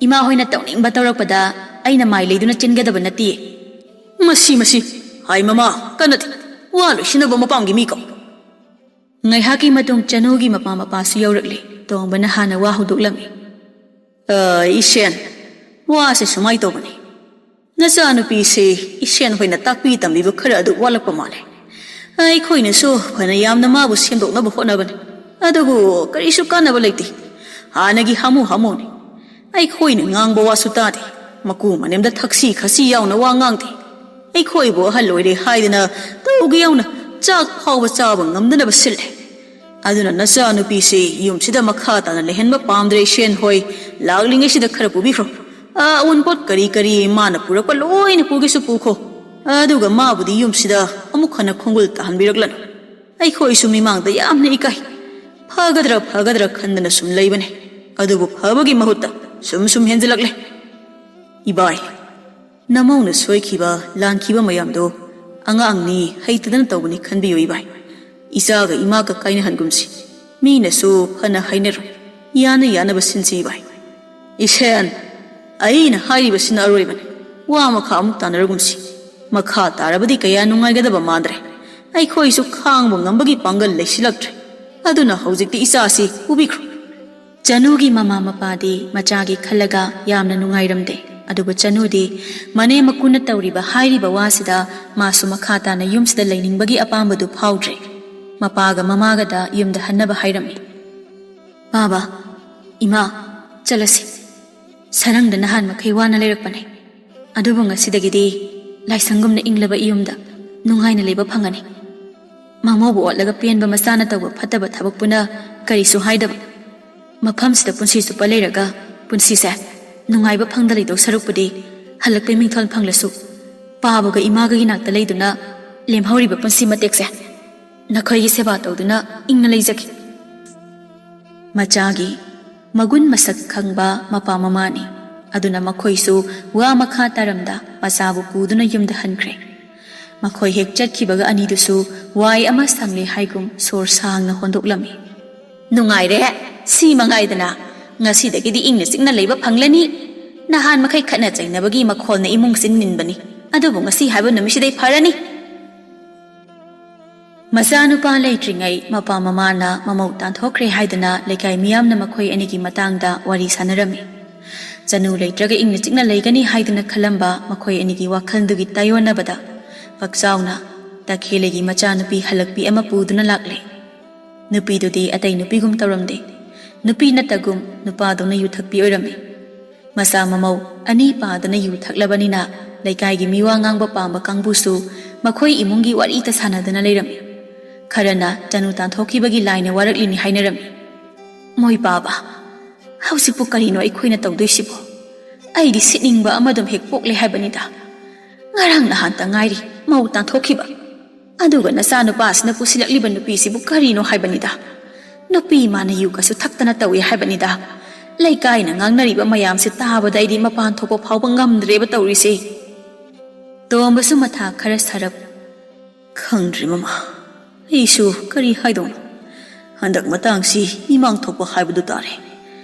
ꯏꯃꯥ ꯍꯣꯏꯅ ꯇꯧꯅꯤꯡꯕ ꯇꯧꯔꯛꯄꯗ ꯑꯩꯅ ꯃꯥꯏ ꯂꯩꯗꯨꯅ ꯆꯦꯟꯒꯗꯕ ꯅꯠꯇꯦ꯫" "ꯃꯁꯤ, ꯃꯁꯤ꯫ ꯍꯥꯏ ꯃꯃꯥ, ꯀꯟꯅꯗꯤ꯫ ꯋꯥ ꯂꯣꯏꯁꯤꯟꯅꯕ ꯃꯄꯥꯝꯒꯤ ꯃꯤ ꯀꯧ꯫" ꯉꯥꯏꯍꯥꯛꯀꯤ ꯃꯇꯨꯡ ꯆꯅꯨꯒꯤ ꯃꯄꯥ ꯃꯄꯥꯁꯨ ꯌꯧꯔꯛꯂꯦ꯫ ꯇꯣꯝꯕꯅ ꯍꯥꯟꯅ ꯋꯥ ꯍꯧꯗꯣꯛꯂꯝꯃꯤ꯫ "ꯑ, ꯏꯁꯦꯟ, ꯋꯥꯁꯦ ꯁꯨꯃꯥꯏ ꯇꯧꯕꯅꯤ꯫ "ꯅꯆꯥꯅꯨꯄꯤꯁꯤ ꯏꯁꯦꯟ ꯍꯣꯏꯅ ꯇꯥꯛꯄꯤ ꯇꯝꯕꯤꯕ ꯈꯔ ꯑꯗꯨ ꯋꯥꯠꯂꯛꯄ ꯃꯥꯜꯂꯦ꯫ ꯑꯩꯈꯣꯏꯅꯁꯨ ꯐꯅ ꯌꯥꯝꯅ ꯃꯥꯕꯨ ꯁꯦꯝꯗꯣꯛꯅꯕ ꯍꯣꯠꯅꯕꯅꯤ, ꯑꯗꯨꯕꯨ ꯀꯔꯤꯁꯨ ꯀꯥꯟꯅꯕ ꯂꯩꯇꯦ꯫ ꯍꯥꯟꯅꯒꯤ ꯍꯥꯃꯨ ꯍꯥꯃꯨꯅꯤ꯫ ꯑꯩꯈꯣꯏꯅ ꯉꯥꯡꯕ ꯋꯥꯁꯨ ꯇꯥꯗꯦ꯫ ꯃꯀꯨ ꯃꯅꯦꯝꯗ ꯊꯛꯁꯤ ꯈꯥꯁꯤ ꯌꯥꯎꯅ ꯋꯥ ꯉꯥꯡꯗꯦ꯫ ꯑꯩꯈꯣꯏꯕꯨ ꯑꯍꯜ ꯑꯣꯏꯔꯦ ꯍꯥꯏꯗꯅ ꯇꯧꯒꯦ ꯌꯥꯎꯅ ꯆꯥꯛ ꯐꯥꯎꯕ ꯆꯥꯕ ꯉꯝꯗꯅꯕ ꯁꯤꯜꯂꯦ꯫ ꯑꯗꯨꯅ ꯅꯆꯥꯅꯨꯄꯤꯁꯤ ꯌꯨꯝꯁꯤꯗ ꯃꯈꯥ ꯇꯥꯅ ꯂꯩꯍꯟꯕ ꯄꯥꯝꯗ꯭ꯔꯦ ꯏꯁꯦꯟ ꯍꯣꯏ꯫ ꯂꯥꯛꯂꯤꯉꯩꯁꯤꯗ ꯈꯔ ꯄꯨꯕꯤꯈ꯭ꯔꯣ꯫ ꯑ, ꯑꯎꯟꯄꯣꯠ ꯀꯔꯤ ꯀꯔꯤ ꯃꯥꯅ ꯄꯨꯔꯛꯄ ꯂꯣꯏꯅ ꯄꯨꯒꯦꯁꯨ ꯄꯨꯈꯣ꯫ ꯑꯗꯨꯒ ꯃꯥꯕꯨꯗꯤ ꯌꯨꯝꯁꯤꯗ ꯑꯃꯨꯛ ꯍꯟꯅ ꯈꯣꯡꯒꯨꯜ ꯇꯥꯍꯟꯕꯤꯔꯛꯂꯅꯨ꯫ ꯑꯩꯈꯣꯏꯁꯨ ꯃꯤꯃꯥꯡꯗ ꯌꯥꯝꯅ ꯏꯀꯥꯏ꯫ ꯐꯒꯗ꯭ꯔꯥ ꯐꯒꯗ꯭ꯔꯥ ꯈꯟꯗꯅ ꯁꯨꯝ ꯂꯩꯕꯅꯦ꯫ ꯑꯗꯨꯕꯨ ꯐꯕꯒꯤ ꯃꯍꯨꯠꯇ ꯁꯨꯝ ꯁꯨꯝ ꯍꯦꯟꯖꯤꯜꯂꯛꯂꯦ꯫ ꯏꯕꯥꯏ, ꯅꯃꯧꯅ ꯁꯣꯏꯈꯤꯕ, ꯂꯥꯟꯈꯤꯕ ꯃꯌꯥꯝꯗꯣ ꯑꯉꯥꯡꯅꯤ, ꯍꯩꯇꯗꯅ ꯇꯧꯕꯅꯤ ꯈꯟꯕꯤꯌꯨ ꯏꯕꯥꯏ꯫ ꯏꯆꯥꯒ ꯏꯃꯥꯒ ꯀꯥꯏꯅꯍꯟꯒꯨꯝꯁꯤ꯫ ꯃꯤꯅꯁꯨ ꯐꯅ ꯍꯥꯏꯅꯔꯣꯏ꯫ ꯌꯥꯅ ꯌꯥꯅꯕ ꯁꯤꯟꯁꯤ ꯏꯕꯥꯏ꯫ ꯏꯁꯦꯟ, ꯑꯩꯅ ꯍꯥꯏꯔꯤꯕꯁꯤꯅ ꯑꯔꯣꯏꯕꯅꯤ꯫ ꯋꯥ ꯃꯈꯥ ꯑꯃꯨꯛ ꯇꯥꯟꯅꯔꯒꯨꯝꯁꯤ꯫ ꯃꯈꯥ ꯇꯥꯔꯕꯗꯤ ꯀꯌꯥ ꯅꯨꯡꯉꯥꯏꯒꯗꯕ ꯃꯥꯟꯗ꯭ꯔꯦ꯫ ꯑꯩꯈꯣꯏꯁꯨ ꯈꯥꯡꯕ ꯉꯝꯕꯒꯤ ꯄꯥꯡꯒꯜ ꯂꯩꯁꯤꯜꯂꯛꯇ꯭ꯔꯦ꯫ ꯑꯗꯨꯅ ꯍꯧꯖꯤꯛꯇꯤ ꯏꯆꯥꯁꯤ ꯄꯨꯕꯤꯈ꯭ꯔꯣ꯫ ꯆꯅꯨꯒꯤ ꯃꯃꯥ ꯃꯄꯥꯗꯤ ꯃꯆꯥꯒꯤ ꯈꯜꯂꯒ ꯌꯥꯝꯅ ꯅꯨꯡꯉꯥꯏꯔꯝꯗꯦ꯫ ꯑꯗꯨꯕꯨ ꯆꯅꯨꯗꯤ ꯃꯅꯦꯝ ꯃꯀꯨꯅ ꯇꯧꯔꯤꯕ ꯍꯥꯏꯔꯤꯕ ꯋꯥꯁꯤꯗ ꯃꯥꯁꯨ ꯃꯈꯥ ꯇꯥꯅ ꯌꯨꯝꯁꯤꯗ ꯂꯩꯅꯤꯡꯕꯒꯤ ꯑꯄꯥꯝꯕꯗꯨ ꯐꯥꯎꯗ꯭ꯔꯦ꯫ ꯃꯄꯥꯒ ꯃꯃꯥꯒꯗ ꯌꯨꯝꯗ ꯍꯟꯅꯕ ꯍꯥꯏꯔꯝꯃꯤ꯫ "ꯕꯥꯕꯥ, ꯏꯃꯥ, ꯆꯠꯂꯁꯤ꯫ ꯁꯔꯪꯗ ꯅꯍꯥꯟ ꯃꯈꯩ ꯋꯥꯅ ꯂꯩꯔꯛꯄꯅꯦ꯫ ꯑꯗꯨꯕꯨ ꯉꯁꯤꯗꯒꯤꯗꯤ ꯂꯥꯏꯁꯪꯒꯨꯝꯅ ꯏꯪꯂꯕ ꯏꯌꯨꯝꯗ ꯅꯨꯡꯉꯥꯏꯅ ꯂꯩꯕ ꯐꯪꯒꯅꯤ꯫ ꯃꯃꯧꯕꯨ ꯑꯣꯠꯂꯒ ꯄꯦꯟꯕ ꯃꯆꯥꯅ ꯇꯧꯕ ꯐꯠꯇꯕ ꯊꯕꯛꯄꯨꯅ ꯀꯔꯤꯁꯨ ꯍꯥꯏꯗꯕ꯫ ꯃꯐꯝꯁꯤꯗ ꯄꯨꯟꯁꯤ ꯆꯨꯞꯄ ꯂꯩꯔꯒ ꯄꯨꯟꯁꯤꯁꯦ ꯅꯨꯡꯉꯥꯏꯕ ꯐꯪꯗ ꯂꯩꯗꯧ ꯁꯔꯨꯛꯄꯨꯗꯤ ꯍꯜꯂꯛꯄꯩ ꯃꯤꯡꯊꯣꯜ ꯐꯪꯂꯁꯨ ꯄꯥꯕꯒ ꯏꯃꯥꯒꯒꯤ ꯅꯥꯛꯇ ꯂꯩꯗꯨꯅ ꯂꯦꯝꯍꯧꯔꯤꯕ ꯄꯨꯟꯁꯤ ꯃꯇꯦꯛꯁꯦ ꯅꯈꯣꯏꯒꯤ ꯁꯦꯕꯥ ꯇꯧꯗꯨꯅ ꯏꯪꯅ ꯂꯩꯖꯒꯦ꯫" ꯃꯆꯥꯒꯤ ꯃꯒꯨꯟ ꯃꯁꯛ ꯈꯪꯕ ꯃꯄꯥ ꯃꯃꯥꯅꯤ꯫ ꯑꯗꯨꯅ ꯃꯈꯣꯏꯁꯨ ꯋꯥ ꯃꯈꯥ ꯇꯥꯔꯝꯗ ꯃꯆꯥꯕꯨ ꯄꯨꯗꯨꯅ ꯌꯨꯝꯗ ꯍꯟꯈ꯭ꯔꯦ꯫ ꯃꯈꯣꯏ ꯍꯦꯛ ꯆꯠꯈꯤꯕꯒ ꯑꯅꯤꯗꯨꯁꯨ ꯋꯥꯏ ꯑꯃ ꯁꯪꯂꯦ ꯍꯥꯏꯒꯨꯝ ꯁꯣꯔ ꯁꯥꯡꯅ ꯍꯣꯟꯗꯣꯛꯂꯝꯃꯤ꯫ "ꯅꯨꯡꯉꯥꯏꯔꯦ, ꯁꯤ ꯃꯉꯥꯏꯗꯅ꯫ ꯉꯁꯤꯗꯒꯤꯗꯤ ꯏꯪꯅ ꯆꯤꯛꯅ ꯂꯩꯕ ꯐꯪꯂꯅꯤ꯫ ꯅꯍꯥꯟ ꯃꯈꯩ ꯈꯠꯅ ꯆꯩꯅꯕꯒꯤ ꯃꯈꯣꯜꯅ ꯏꯃꯨꯡꯁꯤ ꯅꯤꯟꯕꯅꯤ, ꯑꯗꯨꯕꯨ ꯉꯁꯤ ꯍꯥꯏꯕ ꯅꯨꯃꯤꯠꯁꯤꯗꯩ ꯐꯔꯅꯤ꯫" ꯃꯆꯥꯅꯨꯄꯥ ꯂꯩꯇ꯭ꯔꯤꯉꯩ ꯃꯄꯥ ꯃꯃꯥꯅ ꯃꯃꯧ ꯇꯥꯟꯊꯣꯛꯈ꯭ꯔꯦ ꯍꯥꯏꯗꯨꯅ ꯂꯩꯀꯥꯏ ꯃꯤꯌꯥꯝꯅ ꯃꯈꯣꯏ ꯑꯅꯤꯒꯤ ꯃꯇꯥꯡꯗ ꯋꯥꯔꯤ ꯁꯥꯟꯅꯔꯝꯃꯤ꯫ ꯆꯅꯨ ꯂꯩꯇ꯭ꯔꯒ ꯏꯪꯅ ꯆꯤꯛꯅ ꯂꯩꯒꯅꯤ ꯍꯥꯏꯗꯨꯅ ꯈꯜꯂꯝꯕ ꯃꯈꯣꯏ ꯑꯅꯤꯒꯤ ꯋꯥꯈꯜꯗꯨꯒꯤ ꯇꯥꯏꯌꯣꯟꯅꯕꯗ ꯄꯛꯆꯥꯎꯅ ꯇꯈꯦꯜꯂꯩꯒꯤ ꯃꯆꯥꯅꯨꯄꯤ ꯍꯜꯂꯛꯄꯤ ꯑꯃ ꯄꯨꯗꯨꯅ ꯂꯥꯛꯂꯦ꯫ ꯅꯨꯄꯤꯗꯨꯗꯤ ꯑꯇꯩ ꯅꯨꯄꯤꯒꯨꯝ ꯇꯧꯔꯝꯗꯦ꯫ ꯅꯨꯄꯤ ꯅꯠꯇꯒꯨꯝ ꯅꯨꯄꯥꯗꯧꯅ ꯌꯨ ꯊꯛꯄꯤ ꯑꯣꯏꯔꯝꯃꯤ꯫ ꯃꯆꯥ ꯃꯃꯧ ꯑꯅꯤ ꯄꯥꯗꯨꯅ ꯌꯨ ꯊꯛꯂꯕꯅꯤꯅ ꯂꯩꯀꯥꯏꯒꯤ ꯃꯤꯋꯥ ꯉꯥꯡꯕ ꯄꯥꯝꯕ ꯀꯥꯡꯕꯨꯁꯨ ꯃꯈꯣꯏ ꯏꯃꯨꯡꯒꯤ ꯋꯥꯔꯤꯇ ꯁꯥꯟꯅꯗꯨꯅ ꯂꯩꯔꯝꯃꯤ꯫ ꯈꯔꯅ ꯆꯅꯨ ꯇꯥꯟꯊꯣꯛꯈꯤꯕꯒꯤ ꯂꯥꯏꯅ ꯋꯥꯔꯛꯂꯤꯅꯤ ꯍꯥꯏꯅꯔꯝꯃꯤ꯫ ꯃꯣꯏ ꯄꯥꯕ, ꯍꯧꯖꯤꯛꯄꯨ ꯀꯔꯤꯅꯣ ꯑꯩꯈꯣꯏꯅ ꯇꯧꯗꯣꯏꯁꯤꯕꯣ? ꯑꯩꯗꯤ ꯁꯤꯠꯅꯤꯡꯕ ꯑꯃꯗꯨꯝ ꯍꯦꯛ ꯄꯣꯛꯂꯦ ꯍꯥꯏꯕꯅꯤꯗ꯫ ꯉꯔꯥꯡ ꯅꯍꯥꯟꯇ ꯉꯥꯏꯔꯤ ꯃꯧ ꯇꯥꯟꯊꯣꯛꯈꯤꯕ꯫ ꯑꯗꯨꯒ ꯅꯆꯥꯅꯨꯄꯥꯁꯤꯅ ꯄꯨꯁꯤꯜꯂꯛꯂꯤꯕ ꯅꯨꯄꯤꯁꯤꯕꯨ ꯀꯔꯤꯅꯣ ꯍꯥꯏꯕꯅꯤꯗ꯫ ꯅꯨꯄꯤ ꯃꯥꯅ ꯌꯨꯒꯁꯨ ꯊꯛꯇꯅ ꯇꯧꯏ ꯍꯥꯏꯕꯅꯤꯗ꯫ ꯂꯩꯀꯥꯏꯅ ꯉꯥꯡꯅꯔꯤꯕ ꯃꯌꯥꯝꯁꯦ ꯇꯥꯕꯗ ꯑꯩꯗꯤ ꯃꯄꯥꯟ ꯊꯣꯛꯄ ꯐꯥꯎꯕ ꯉꯝꯗ꯭ꯔꯦꯕ ꯇꯧꯔꯤꯁꯦ꯫ ꯇꯣꯝꯕꯁꯨ ꯃꯊꯥ ꯈꯔ ꯁꯥꯔꯞ, "ꯈꯪꯗ꯭ꯔꯦ ꯃꯃꯥ, ꯑꯩꯁꯨ ꯀꯔꯤ ꯍꯥꯏꯗꯧꯅꯣ꯫ ꯍꯟꯗꯛ ꯃꯇꯥꯡꯁꯤ ꯏꯃꯥꯡ ꯊꯣꯛꯄ ꯍꯥꯏꯕꯗꯨ ꯇꯥꯔꯦ꯫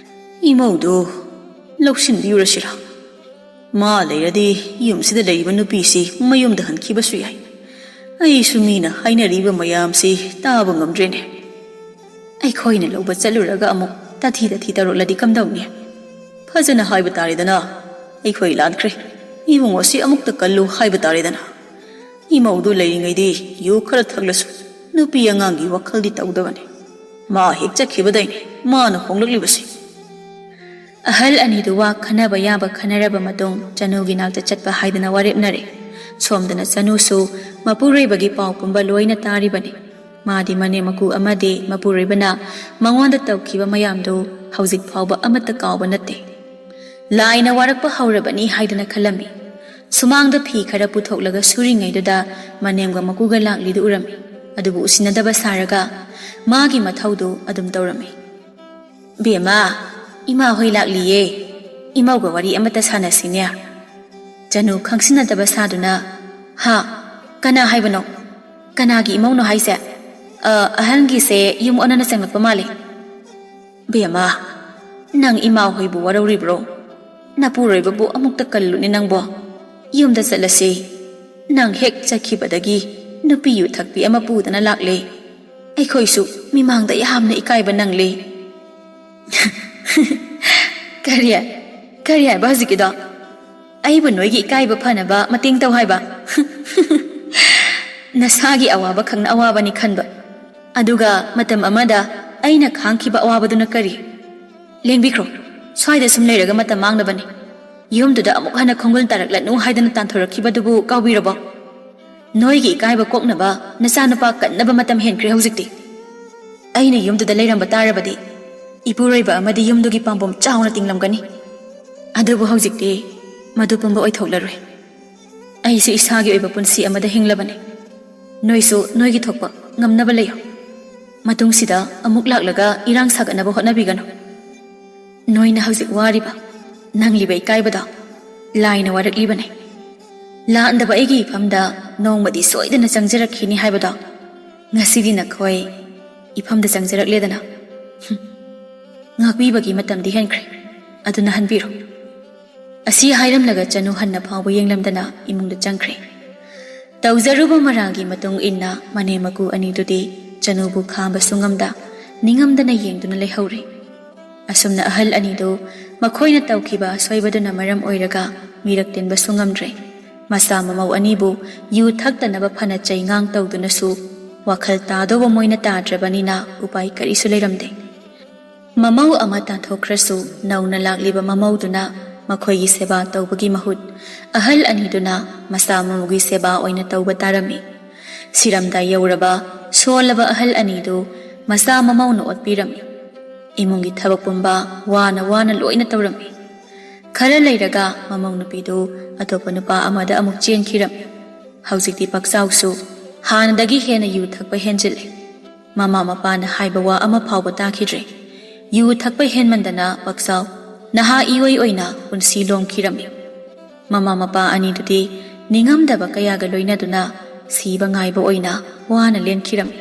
ꯏꯃꯧꯗꯨ ꯂꯧꯁꯤꯟꯕꯤꯔꯨꯔꯁꯤꯔꯥ? ꯃꯥ ꯂꯩꯔꯗꯤ ꯌꯨꯝꯁꯤꯗ ꯂꯩꯔꯤꯕ ꯅꯨꯄꯤꯁꯤ ꯃꯌꯨꯝꯗ ꯍꯟꯈꯤꯕꯁꯨ ꯌꯥꯏ꯫ ꯑꯩꯁꯨ ꯃꯤꯅ ꯍꯥꯏꯅꯔꯤꯕ ꯃꯌꯥꯝꯁꯤ ꯇꯥꯕ ꯉꯝꯗ꯭ꯔꯦꯅꯦ꯫ ꯑꯩꯈꯣꯏꯅ ꯂꯧꯕ ꯆꯠꯂꯨꯔꯒ ꯑꯃꯨꯛ ꯇꯥꯊꯤ ꯇꯥꯊꯤ ꯇꯧꯔꯛꯂꯗꯤ ꯀꯝꯗꯧꯅꯤ? ꯐꯖꯅ ꯍꯥꯏꯕ ꯇꯥꯔꯦꯗꯅ꯫ ꯑꯩꯈꯣꯏ ꯂꯥꯟꯈ꯭ꯔꯦ꯫ ꯏꯕꯨꯡꯉꯣꯁꯤ ꯑꯃꯨꯛꯇ ꯀꯜꯂꯨ ꯍꯥꯏꯕ ꯇꯥꯔꯦꯗꯅ꯫ ꯏꯃꯧꯗꯨ ꯂꯩꯔꯤꯉꯩꯗꯤ ꯌꯨ ꯈꯔ ꯊꯛꯂꯁꯨ ꯅꯨꯄꯤ ꯑꯉꯥꯡꯒꯤ ꯋꯥꯈꯜꯗꯤ ꯇꯧꯗꯕꯅꯤ꯫ ꯃꯥ ꯍꯦꯛ ꯆꯠꯈꯤꯕꯗꯩꯅꯤ ꯃꯥꯅ ꯍꯣꯡꯂꯛꯂꯤꯕꯁꯤ꯫" ꯑꯍꯜ ꯑꯅꯤꯗꯨ ꯋꯥ ꯈꯟꯅꯕ ꯌꯥꯕ ꯈꯟꯅꯔꯕ ꯃꯇꯨꯡ ꯆꯅꯨꯒꯤ ꯅꯥꯛꯇ ꯆꯠꯄ ꯍꯥꯏꯗꯅ ꯋꯥꯔꯦꯞꯅꯔꯦ꯫ ꯁꯣꯝꯗꯅ ꯆꯅꯨꯁꯨ ꯃꯄꯨꯔꯣꯏꯕꯒꯤ ꯄꯥꯎ ꯄꯨꯝꯕ ꯂꯣꯏꯅ ꯇꯥꯔꯤꯕꯅꯤ꯫ ꯃꯥꯗꯤ ꯃꯅꯦꯝ ꯃꯀꯨ ꯑꯃꯗꯤ ꯃꯄꯨꯔꯣꯏꯕꯅ ꯃꯉꯣꯟꯗ ꯇꯧꯈꯤꯕ ꯃꯌꯥꯝꯗꯨ ꯍꯧꯖꯤꯛ ꯐꯥꯎꯕ ꯑꯃꯠꯇ ꯀꯥꯎꯕ ꯅꯠꯇꯦ꯫ ꯂꯥꯏꯅ ꯋꯥꯔꯛꯄ ꯍꯧꯔꯕꯅꯤ ꯍꯥꯏꯗꯨꯅ ꯈꯜꯂꯝꯃꯤ꯫ ꯁꯨꯃꯥꯡꯗ ꯐꯤ ꯈꯔ ꯄꯨꯊꯣꯛꯂꯒ ꯁꯨꯔꯤꯉꯩꯗꯨꯗ ꯃꯅꯦꯝꯒ ꯃꯀꯨꯒ ꯂꯥꯛꯂꯤꯗꯨ ꯎꯔꯝꯃꯤ꯫ ꯑꯗꯨꯕꯨ ꯎꯁꯤꯟꯅꯗꯕ ꯁꯥꯔꯒ ꯃꯥꯒꯤ ꯃꯊꯧꯗꯨ ꯑꯗꯨꯝ ꯇꯧꯔꯝꯃꯤ꯫ "ꯕꯦꯝꯃ, ꯏꯃꯥ ꯍꯣꯏ ꯂꯥꯛꯂꯤꯌꯦ꯫ ꯏꯃꯧꯒ ꯋꯥꯔꯤ ꯑꯃꯇ ꯁꯥꯟꯅꯁꯤꯅꯦ꯫" ꯆꯅꯨ ꯈꯪꯁꯤꯟꯅꯗꯕ ꯁꯥꯗꯨꯅ, "ꯍꯥ? ꯀꯅꯥ ꯍꯥꯏꯕꯅꯣ? ꯀꯅꯥꯒꯤ ꯏꯃꯧꯅꯣ ꯍꯥꯏꯁꯦ? ꯑ, ꯑꯍꯟꯒꯤꯁꯦ ꯌꯨꯝ ꯑꯣꯟꯅꯅ ꯆꯪꯂꯛꯄ ꯃꯥꯜꯂꯦ꯫" "ꯕꯦꯝꯃ, ꯅꯪ ꯏꯃꯥ ꯍꯣꯏꯕꯨ ꯋꯥꯔꯧꯔꯤꯕ꯭ꯔꯣ? ꯅꯄꯨꯔꯣꯏꯕꯕꯨ ꯑꯃꯨꯛꯇ ꯀꯜꯂꯨꯅꯦ ꯅꯪꯕꯣ꯫ ꯌꯨꯝꯗ ꯆꯠꯂꯁꯤ꯫ ꯅꯪ ꯍꯦꯛ ꯆꯠꯈꯤꯕꯗꯒꯤ ꯅꯨꯄꯤ ꯌꯨ ꯊꯛꯄꯤ ꯑꯃ ꯄꯨꯗꯅ ꯂꯥꯛꯂꯦ꯫ ꯑꯩꯈꯣꯏꯁꯨ ꯃꯤꯃꯥꯡꯗ ꯌꯥꯝꯅ ꯏꯀꯥꯏꯕ ꯅꯪꯂꯦ꯫" "ꯀꯔꯤ? ꯀꯔꯤ ꯍꯥꯏꯕ ꯍꯧꯖꯤꯛꯀꯤꯗꯣ? ꯑꯩꯕꯨ ꯅꯣꯏꯒꯤ ꯏꯀꯥꯏꯕ ꯐꯅꯕ ꯃꯇꯦꯡ ꯇꯧ ꯍꯥꯏꯕ? ꯅꯁꯥꯒꯤ ꯑꯋꯥꯕ ꯈꯛꯅ ꯑꯋꯥꯕꯅꯤ ꯈꯟꯕ, ꯑꯗꯨꯒ ꯃꯇꯝ ꯑꯃꯗ ꯑꯩꯅ ꯈꯥꯡꯈꯤꯕ ꯑꯋꯥꯕꯗꯨꯅ ꯀꯔꯤ? ꯂꯦꯡꯕꯤꯈ꯭ꯔꯣ, ꯁ꯭ꯋꯥꯏꯗ ꯁꯨꯝ ꯂꯩꯔꯒ ꯃꯇꯝ ꯃꯥꯡꯅꯕꯅꯤ꯫ ꯌꯨꯝꯗꯨꯗ ꯑꯃꯨꯛ ꯍꯟꯅ ꯈꯣꯡꯒꯨꯜ ꯇꯥꯔꯛꯂꯅꯨ ꯍꯥꯏꯗꯅ ꯇꯥꯟꯊꯣꯔꯛꯈꯤꯕꯗꯨꯕꯨ ꯀꯥꯎꯕꯤꯔꯕꯣ? ꯅꯣꯏꯒꯤ ꯏꯀꯥꯏꯕ ꯀꯣꯛꯅꯕ ꯅꯆꯥꯅꯨꯄꯥ ꯀꯟꯅꯕ ꯃꯇꯝ ꯍꯦꯟꯈ꯭ꯔꯦ ꯍꯧꯖꯤꯛꯇꯤ꯫ ꯑꯩꯅ ꯌꯨꯝꯗꯨꯗ ꯂꯩꯔꯝꯕ ꯇꯥꯔꯕꯗꯤ ꯏꯄꯨꯔꯣꯏꯕ ꯑꯃꯗꯤ ꯌꯨꯝꯗꯨꯒꯤ ꯄꯥꯝꯕꯣꯝ ꯆꯥꯎꯅ ꯇꯤꯡꯂꯝꯒꯅꯤ꯫ ꯑꯗꯨꯕꯨ ꯍꯧꯖꯤꯛꯇꯤ ꯃꯗꯨ ꯄꯨꯝꯕ ꯑꯣꯏꯊꯣꯛꯂꯔꯣꯏ꯫ ꯑꯩꯁꯨ ꯏꯁꯥꯒꯤ ꯑꯣꯏꯕ ꯄꯨꯟꯁꯤ ꯑꯃꯗ ꯍꯤꯡꯂꯕꯅꯤ꯫ ꯅꯣꯏꯁꯨ ꯅꯣꯏꯒꯤ ꯊꯣꯛꯄ ꯉꯝꯅꯕ ꯂꯩꯌꯨ꯫ ꯃꯇꯨꯡꯁꯤꯗ ꯑꯃꯨꯛ ꯂꯥꯛꯂꯒ ꯏꯔꯥꯡ ꯁꯥꯒꯠꯅꯕ ꯍꯣꯠꯅꯕꯤꯒꯅꯨ꯫ ꯅꯣꯏꯅ ꯍꯧꯖꯤꯛ ꯋꯥꯔꯤꯕ, ꯅꯪꯂꯤꯕ ꯏꯀꯥꯏꯕꯗꯣ ꯂꯥꯏꯅ ꯋꯥꯔꯛꯂꯤꯕꯅꯤ꯫ ꯂꯥꯟꯗꯕ ꯑꯩꯒꯤ ꯏꯐꯝꯗ ꯅꯣꯡꯃꯗꯤ ꯁꯣꯏꯗꯅ ꯆꯪꯖꯔꯛꯈꯤꯅꯤ ꯍꯥꯏꯕꯗꯣ ꯉꯁꯤꯗꯤ ꯅꯈꯣꯏ ꯏꯐꯝꯗ ꯆꯪꯖꯔꯛꯂꯦꯗꯅ꯫ ꯍꯨꯝ꯫ ꯉꯥꯛꯄꯤꯕꯒꯤ ꯃꯇꯝꯗꯤ ꯍꯦꯟꯈ꯭ꯔꯦ, ꯑꯗꯨꯅ ꯍꯟꯕꯤꯔꯣ꯫ ꯑꯁꯤ ꯍꯥꯏꯔꯝꯂꯒ ꯆꯅꯨ ꯍꯟꯅ ꯐꯥꯎꯕ ꯌꯦꯡꯂꯝꯗꯅ ꯏꯃꯨꯡꯗ ꯆꯪꯈ꯭ꯔꯦ꯫ ꯇꯧꯖꯔꯨꯕ ꯃꯔꯥꯜꯒꯤ ꯃꯇꯨꯡ ꯏꯟꯅ ꯃꯅꯦꯝ ꯃꯀꯨ ꯑꯅꯤꯗꯨꯗꯤ ꯆꯅꯨꯕꯨ ꯈꯥꯝꯕꯁꯨ ꯉꯝꯗ, ꯅꯤꯡꯉꯝꯗꯅ ꯌꯦꯡꯗꯨꯅ ꯂꯩꯍꯧꯔꯦ꯫ ꯑꯁꯨꯝꯅ ꯑꯍꯜ ꯑꯅꯤꯗꯨ ꯃꯈꯣꯏꯅ ꯇꯧꯈꯤꯕ ꯑꯁꯣꯏꯕꯗꯨꯅ ꯃꯔꯝ ꯑꯣꯏꯔꯒ ꯃꯤꯔꯛ ꯇꯤꯟꯕꯁꯨ ꯉꯝꯗ꯭ꯔꯦ꯫ ꯃꯆꯥ ꯃꯃꯧ ꯑꯅꯤꯕꯨ ꯌꯨ ꯊꯛꯇꯅꯕ ꯐꯅ ꯆꯩꯉꯥꯡ ꯇꯧꯗꯨꯅꯁꯨ ꯋꯥꯈꯜ ꯇꯥꯗꯧꯕ ꯃꯣꯏꯅ ꯇꯥꯗ꯭ꯔꯕꯅꯤꯅ ꯎꯄꯥꯏ ꯀꯔꯤꯁꯨ ꯂꯩꯔꯝꯗꯦ꯫ ꯃꯃꯧ ꯑꯃ ꯇꯥꯟꯊꯣꯛꯈ꯭ꯔꯁꯨ ꯅꯧꯅ ꯂꯥꯛꯂꯤꯕ ꯃꯃꯧꯗꯨꯅ ꯃꯈꯣꯏꯒꯤ ꯁꯦꯕꯥ ꯇꯧꯕꯒꯤ ꯃꯍꯨꯠ ꯑꯍꯜ ꯑꯅꯤꯗꯨꯅ ꯃꯆꯥ ꯃꯃꯧꯒꯤ ꯁꯦꯕꯥ ꯑꯣꯏꯅ ꯇꯧꯕ ꯇꯥꯔꯝꯃꯤ꯫ ꯁꯤꯔꯝꯗꯥꯏ ꯌꯧꯔꯕ ꯁꯣꯜꯂꯕ ꯑꯍꯜ ꯑꯅꯤꯗꯨ ꯃꯆꯥ ꯃꯃꯧꯅ ꯑꯣꯠꯄꯤꯔꯝꯃꯤ꯫ ꯏꯃꯨꯡꯒꯤ ꯊꯕꯛ ꯄꯨꯝꯕ ꯋꯥꯅ ꯋꯥꯅ ꯂꯣꯏꯅ ꯇꯧꯔꯝꯃꯤ꯫ ꯈꯔ ꯂꯩꯔꯒ ꯃꯃꯧ ꯅꯨꯄꯤꯗꯨ ꯑꯇꯣꯞꯄ ꯅꯨꯄꯥ ꯑꯃꯗ ꯑꯃꯨꯛ ꯆꯦꯟꯈꯤꯔꯝꯃꯤ꯫ ꯍꯧꯖꯤꯛꯇꯤ ꯄꯥꯛꯆꯥꯎꯁꯨ ꯍꯥꯟꯅꯗꯒꯤ ꯍꯦꯟꯅ ꯌꯨ ꯊꯛꯄ ꯍꯦꯟꯖꯤꯜꯂꯦ꯫ ꯃꯃꯥ ꯃꯄꯥꯅ ꯍꯥꯏꯕ ꯋꯥ ꯑꯃ ꯐꯥꯎꯕ ꯇꯥꯈꯤꯗ꯭ꯔꯦ꯫ ꯌꯨ ꯊꯛꯄ ꯍꯦꯟꯃꯟꯗꯅ ꯄꯥꯛꯆꯥꯎ ꯅꯍꯥ ꯏꯑꯣꯏ ꯑꯣꯏꯅ ꯄꯨꯟꯁꯤ ꯂꯣꯝꯈꯤꯔꯝꯃꯤ꯫ ꯃꯃꯥ ꯃꯄꯥ ꯑꯅꯤꯗꯨꯗꯤ ꯅꯤꯡꯉꯝꯗꯕ ꯀꯌꯥꯒ ꯂꯣꯏꯅꯗꯨꯅ ꯁꯤꯕ ꯉꯥꯏꯕ ꯑꯣꯏꯅ ꯋꯥꯅ ꯂꯦꯟꯈꯤꯔꯝꯃꯤ꯫